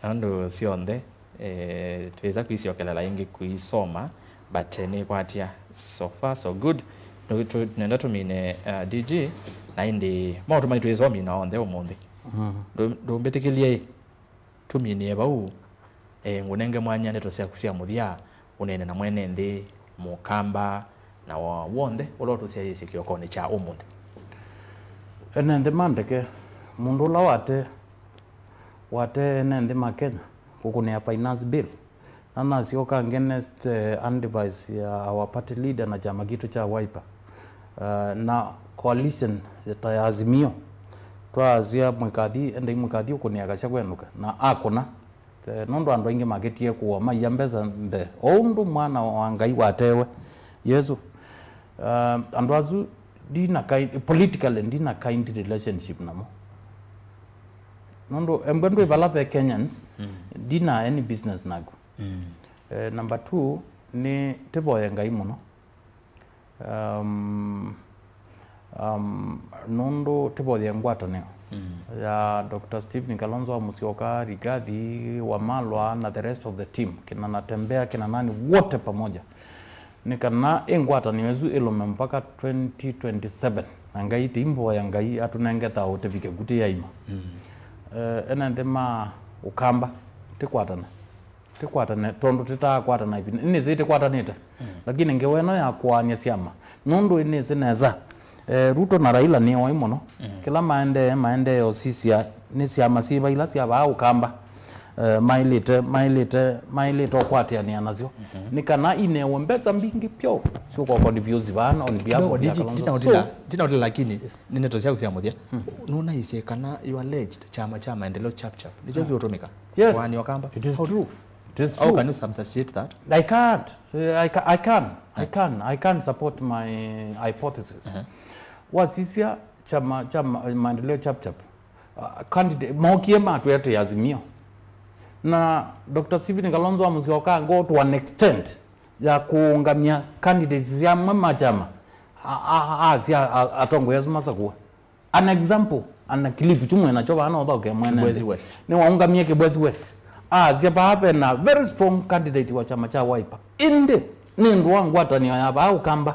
Nũndũ syonthe, eh, twĩsa kwisyokelela ĩngĩ kũisoma, but, eh, nĩkwatĩa, so far so good. Nũ-, tũ-, nenda tũmine, uh, D G, na ĩndĩ maũndũ mai twĩsomina onthe ũmũnthĩ. Mm. Ndũ-, ndũmbĩtĩkĩlye ĩ, tũminĩe vau, eh, ngũnenge mwanya ndeto syaku sya mũthya, ũneene na mwene nthĩ, mũkamba, na wa w'onthe ũla ũtũsyaĩĩsye kĩokonĩ kya ũmũnthĩ. Ene nthĩ ma ndeke, mũndũ ũla wate, wate ene nthĩ ma Kenya kũkũnĩa finance bill, na nasyoka against, eh, advice ya our party leader na kyama kitũ kya Wiper, eh, na coalition ta ya Azimio. Twaasya mũikathi, endai mũikathi ũkũnĩa Gachagua enũke, na akũna. Eh, nũndũ andũ aingĩ makĩtie kũwa maiya mbesa mbee, o ũndũ mwana wa Ngai watewe, Yesu. Uh, andũ asu ndina kind, politically ndina kind relationship namo. Nũndũ embwe ndwĩ vala ve Kenyans, mm, ndina any business naku. Mm. Eh, number two, nĩ tĩvoye Ngai mũno. Um, um, nũndũ tĩvoye ngwatanĩo, mm, ya Doctor Stephen Kalonzo wa Musyoka, Rigathi, Wamalwa na the rest of the team, kina Natembeya, kina nani, wote pamoja, nĩ kana ĩ ngwatanĩo ĩsu ĩlũme mpaka twenty twenty-seven, na Ngai, tĩimboya Ngai atũnenge thaũ tĩvike ku tĩyaima. Mm. Eh, ene nthĩ ma Ũkamba tĩkwatane. Tĩkwatane, tondũ tĩtaakwatana ĩvinda. Nĩnĩsĩ tĩkwatanĩte. Mm. Lakini ngewa ĩno ya kũaany'a syama, nũndũ nĩnĩsĩ nesa, eh, Ruto na Raila nĩ oĩ mũno. Mm. Kĩla maendee, maendee ũsisya nĩ syama syĩva ila syavaa Ũkamba, eh, maĩlĩte, maĩlĩte, maĩlĩte ũkwatĩanĩa nasyo. Mm-hmm. Nĩ kana inewe mbesa mbingĩ pyũ syũkwa confuse vaa on behalf of Kalonzo. Kidogo, D G, ndinaũtĩla, so, ndinaũtĩla, lakini nĩ ndeto syaku sya mũthya. Mm. Nũnaisye kana you alleged kyama kya Maendeleo Chap Chap nĩkyo kĩũtũmĩka? Yes. Kwani Wakamba? It is true. It is true. How can you substantiate that? I can't. Uh, I, ca- I can. I can. I can support my hypothesis. Uh-huh. Wasisya chama cha ma- Maendeleo Chap Chap. Uh, candidate mokie matwete Azimio. Na Doctor Stephen Kalonzo wa Musyoka go to an extent ya kuungamia candidates ya mwe machama. A- a- a- asya a- atongoesuma sakua. An example, an clip tu mwena cho vana othoke mwene. Kibwezi West. Nĩ waungamie Kibwezi West. Asya vaa vena very strong candidate wa chama cha Wiper. Ĩndĩ nĩ ũndũ wa ngwatanĩo ya vaa Ũkamba,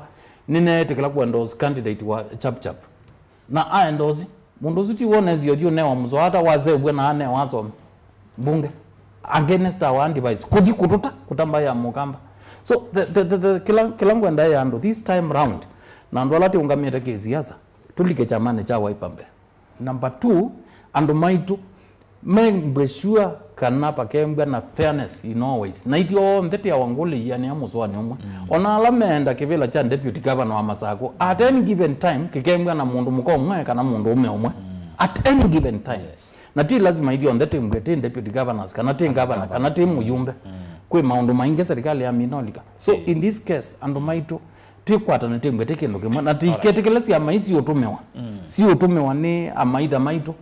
nĩneetĩkĩla kũendorse candidate wa Chap Chap. Na aendorse Mũndũ ũsu ti wonesie ũthiũ newa mũsoa, ata wasevw'e na anewa asome mbunge against our advice, kũthi kũtũta kũtamba ya mũkamba. So the, the, the, the, kĩla, kĩla ngwenda ya andũ this time round, na andũ ala tĩũngamĩte kĩsiasa, tũlike kyamanĩ kya Wiper mbee. Number two, andũ maitũ membwe sure kana pakembwa na fairness in all ways. Na ithyonthe tĩawa ngũlĩ ianĩa mũsoanĩ ũmwe. Ona ala meenda kĩvĩla kya deputy governor wa Masakũ, at any given time, kĩkembwa na mũndũ mũka ũmwe kana mũndũ ũme ũmwe. At any given time. Yes. Na ti lazima ithyonthe tĩmbwe tĩ deputy governors, kana tĩ governor, kana tĩ mũyumbe. Kwĩ maũndũ maingĩ serikali yamina ũlika. So in this case, andũ maitũ, tĩkwatane tĩmbwe tĩ kĩndũ kĩmwe, na tiketĩkĩle syama ii siũtũmĩwa. Siũtũmĩwa nĩ amaitha maitũ.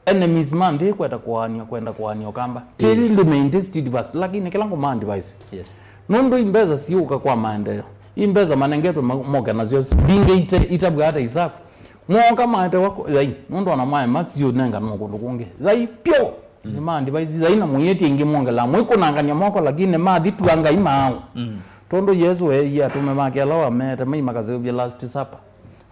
Enemies ma nthĩ kwenda kũaania, kwenda kũaania ũkamba. Tĩli remain tĩ steadfast, lakini kĩla ngũma advice. Yes. Nũndũ imbesa siũka kwa maendeeo. Imbesa manengetwe ma-, moke nasyo mbingĩ ite-, itavw'a ata isaku. Mooka maetewa kũ-, thai, nũndũ ona maema siũnenganwa kũndũ kũngĩ. Thai pyũ! Nĩ ma advice, thai na mũiĩtye ingĩ mwongela. Mwĩkũnangany'a moko, lakini mathi tua Ngai maaũ. Tondũ Yesũ eeie atũme make ala wameete mai makaseũvye Last Supper.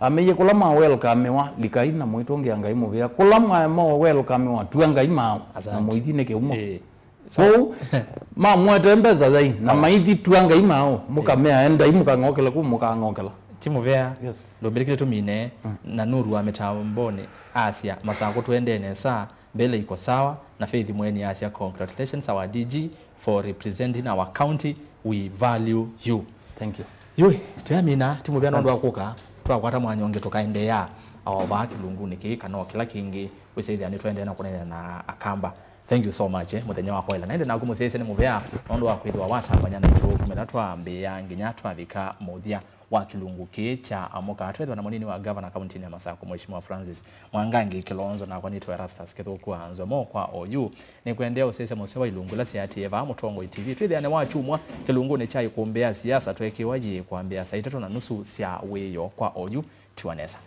Ameie, kũla mwa welcomewa, likai na mũitũngĩa Ngai mũvea. Kũla mwa, mwa welcomewa, tua Ngai maaũ, na mũithi nĩ kĩumo. Ĩĩ. Kwoou, mamwete mbesa thai, na maithi tua Ngai maaũ, mũkamea, endai mũkang'okele kũu mũkang'okela. Ti mũvea, yes, ndũmbĩlĩkĩte tũmine, na Nuru wa mĩtambonĩ asya, Masakũ tũendee nesa, mbele iko sawa, na Faith Mweni asya, congratulations our D G for representing our county, we value you. Thank you. Yui, tuyamina, ti mũvea nũndũ wa kũka, twakwata mwanya ũngĩ tũkaendeea o vaa kĩlungunĩ kĩĩ kana o kĩla kĩngĩ, wĩsĩthĩa nĩtũendee na kũneena na Akamba. Thank you so much, eh, mũthenya wa kwaĩla. Na ĩndĩ naku mũsyaĩĩsya nĩ mũvea nũndũ wa kwĩthĩwa watambany'a naitũ kuma ĩla twambĩĩa nginya twavika mũthya wa kĩlungu kĩĩ kya Amũka. Twethĩwa na mũnini wa gavana kauntinĩ ya Masakũ, Mheshimiwa Francis Mwangangi Kilonzo, nakwa nĩtwa Erastus Kĩthũku wa Nzomo kwa oyu. Nĩkwendea ũsyaĩĩsya mũseo wa ilungu ila syaatĩĩe vaa Mũtongoi T V. Twĩthĩane wa kyumwa kĩlungunĩ kya ĩkũmbĩ ya siasa tweekĩwa yĩĩ kwambĩa saa itatũ na nusu sya wĩoo kwa oyu. Tiwa nesa.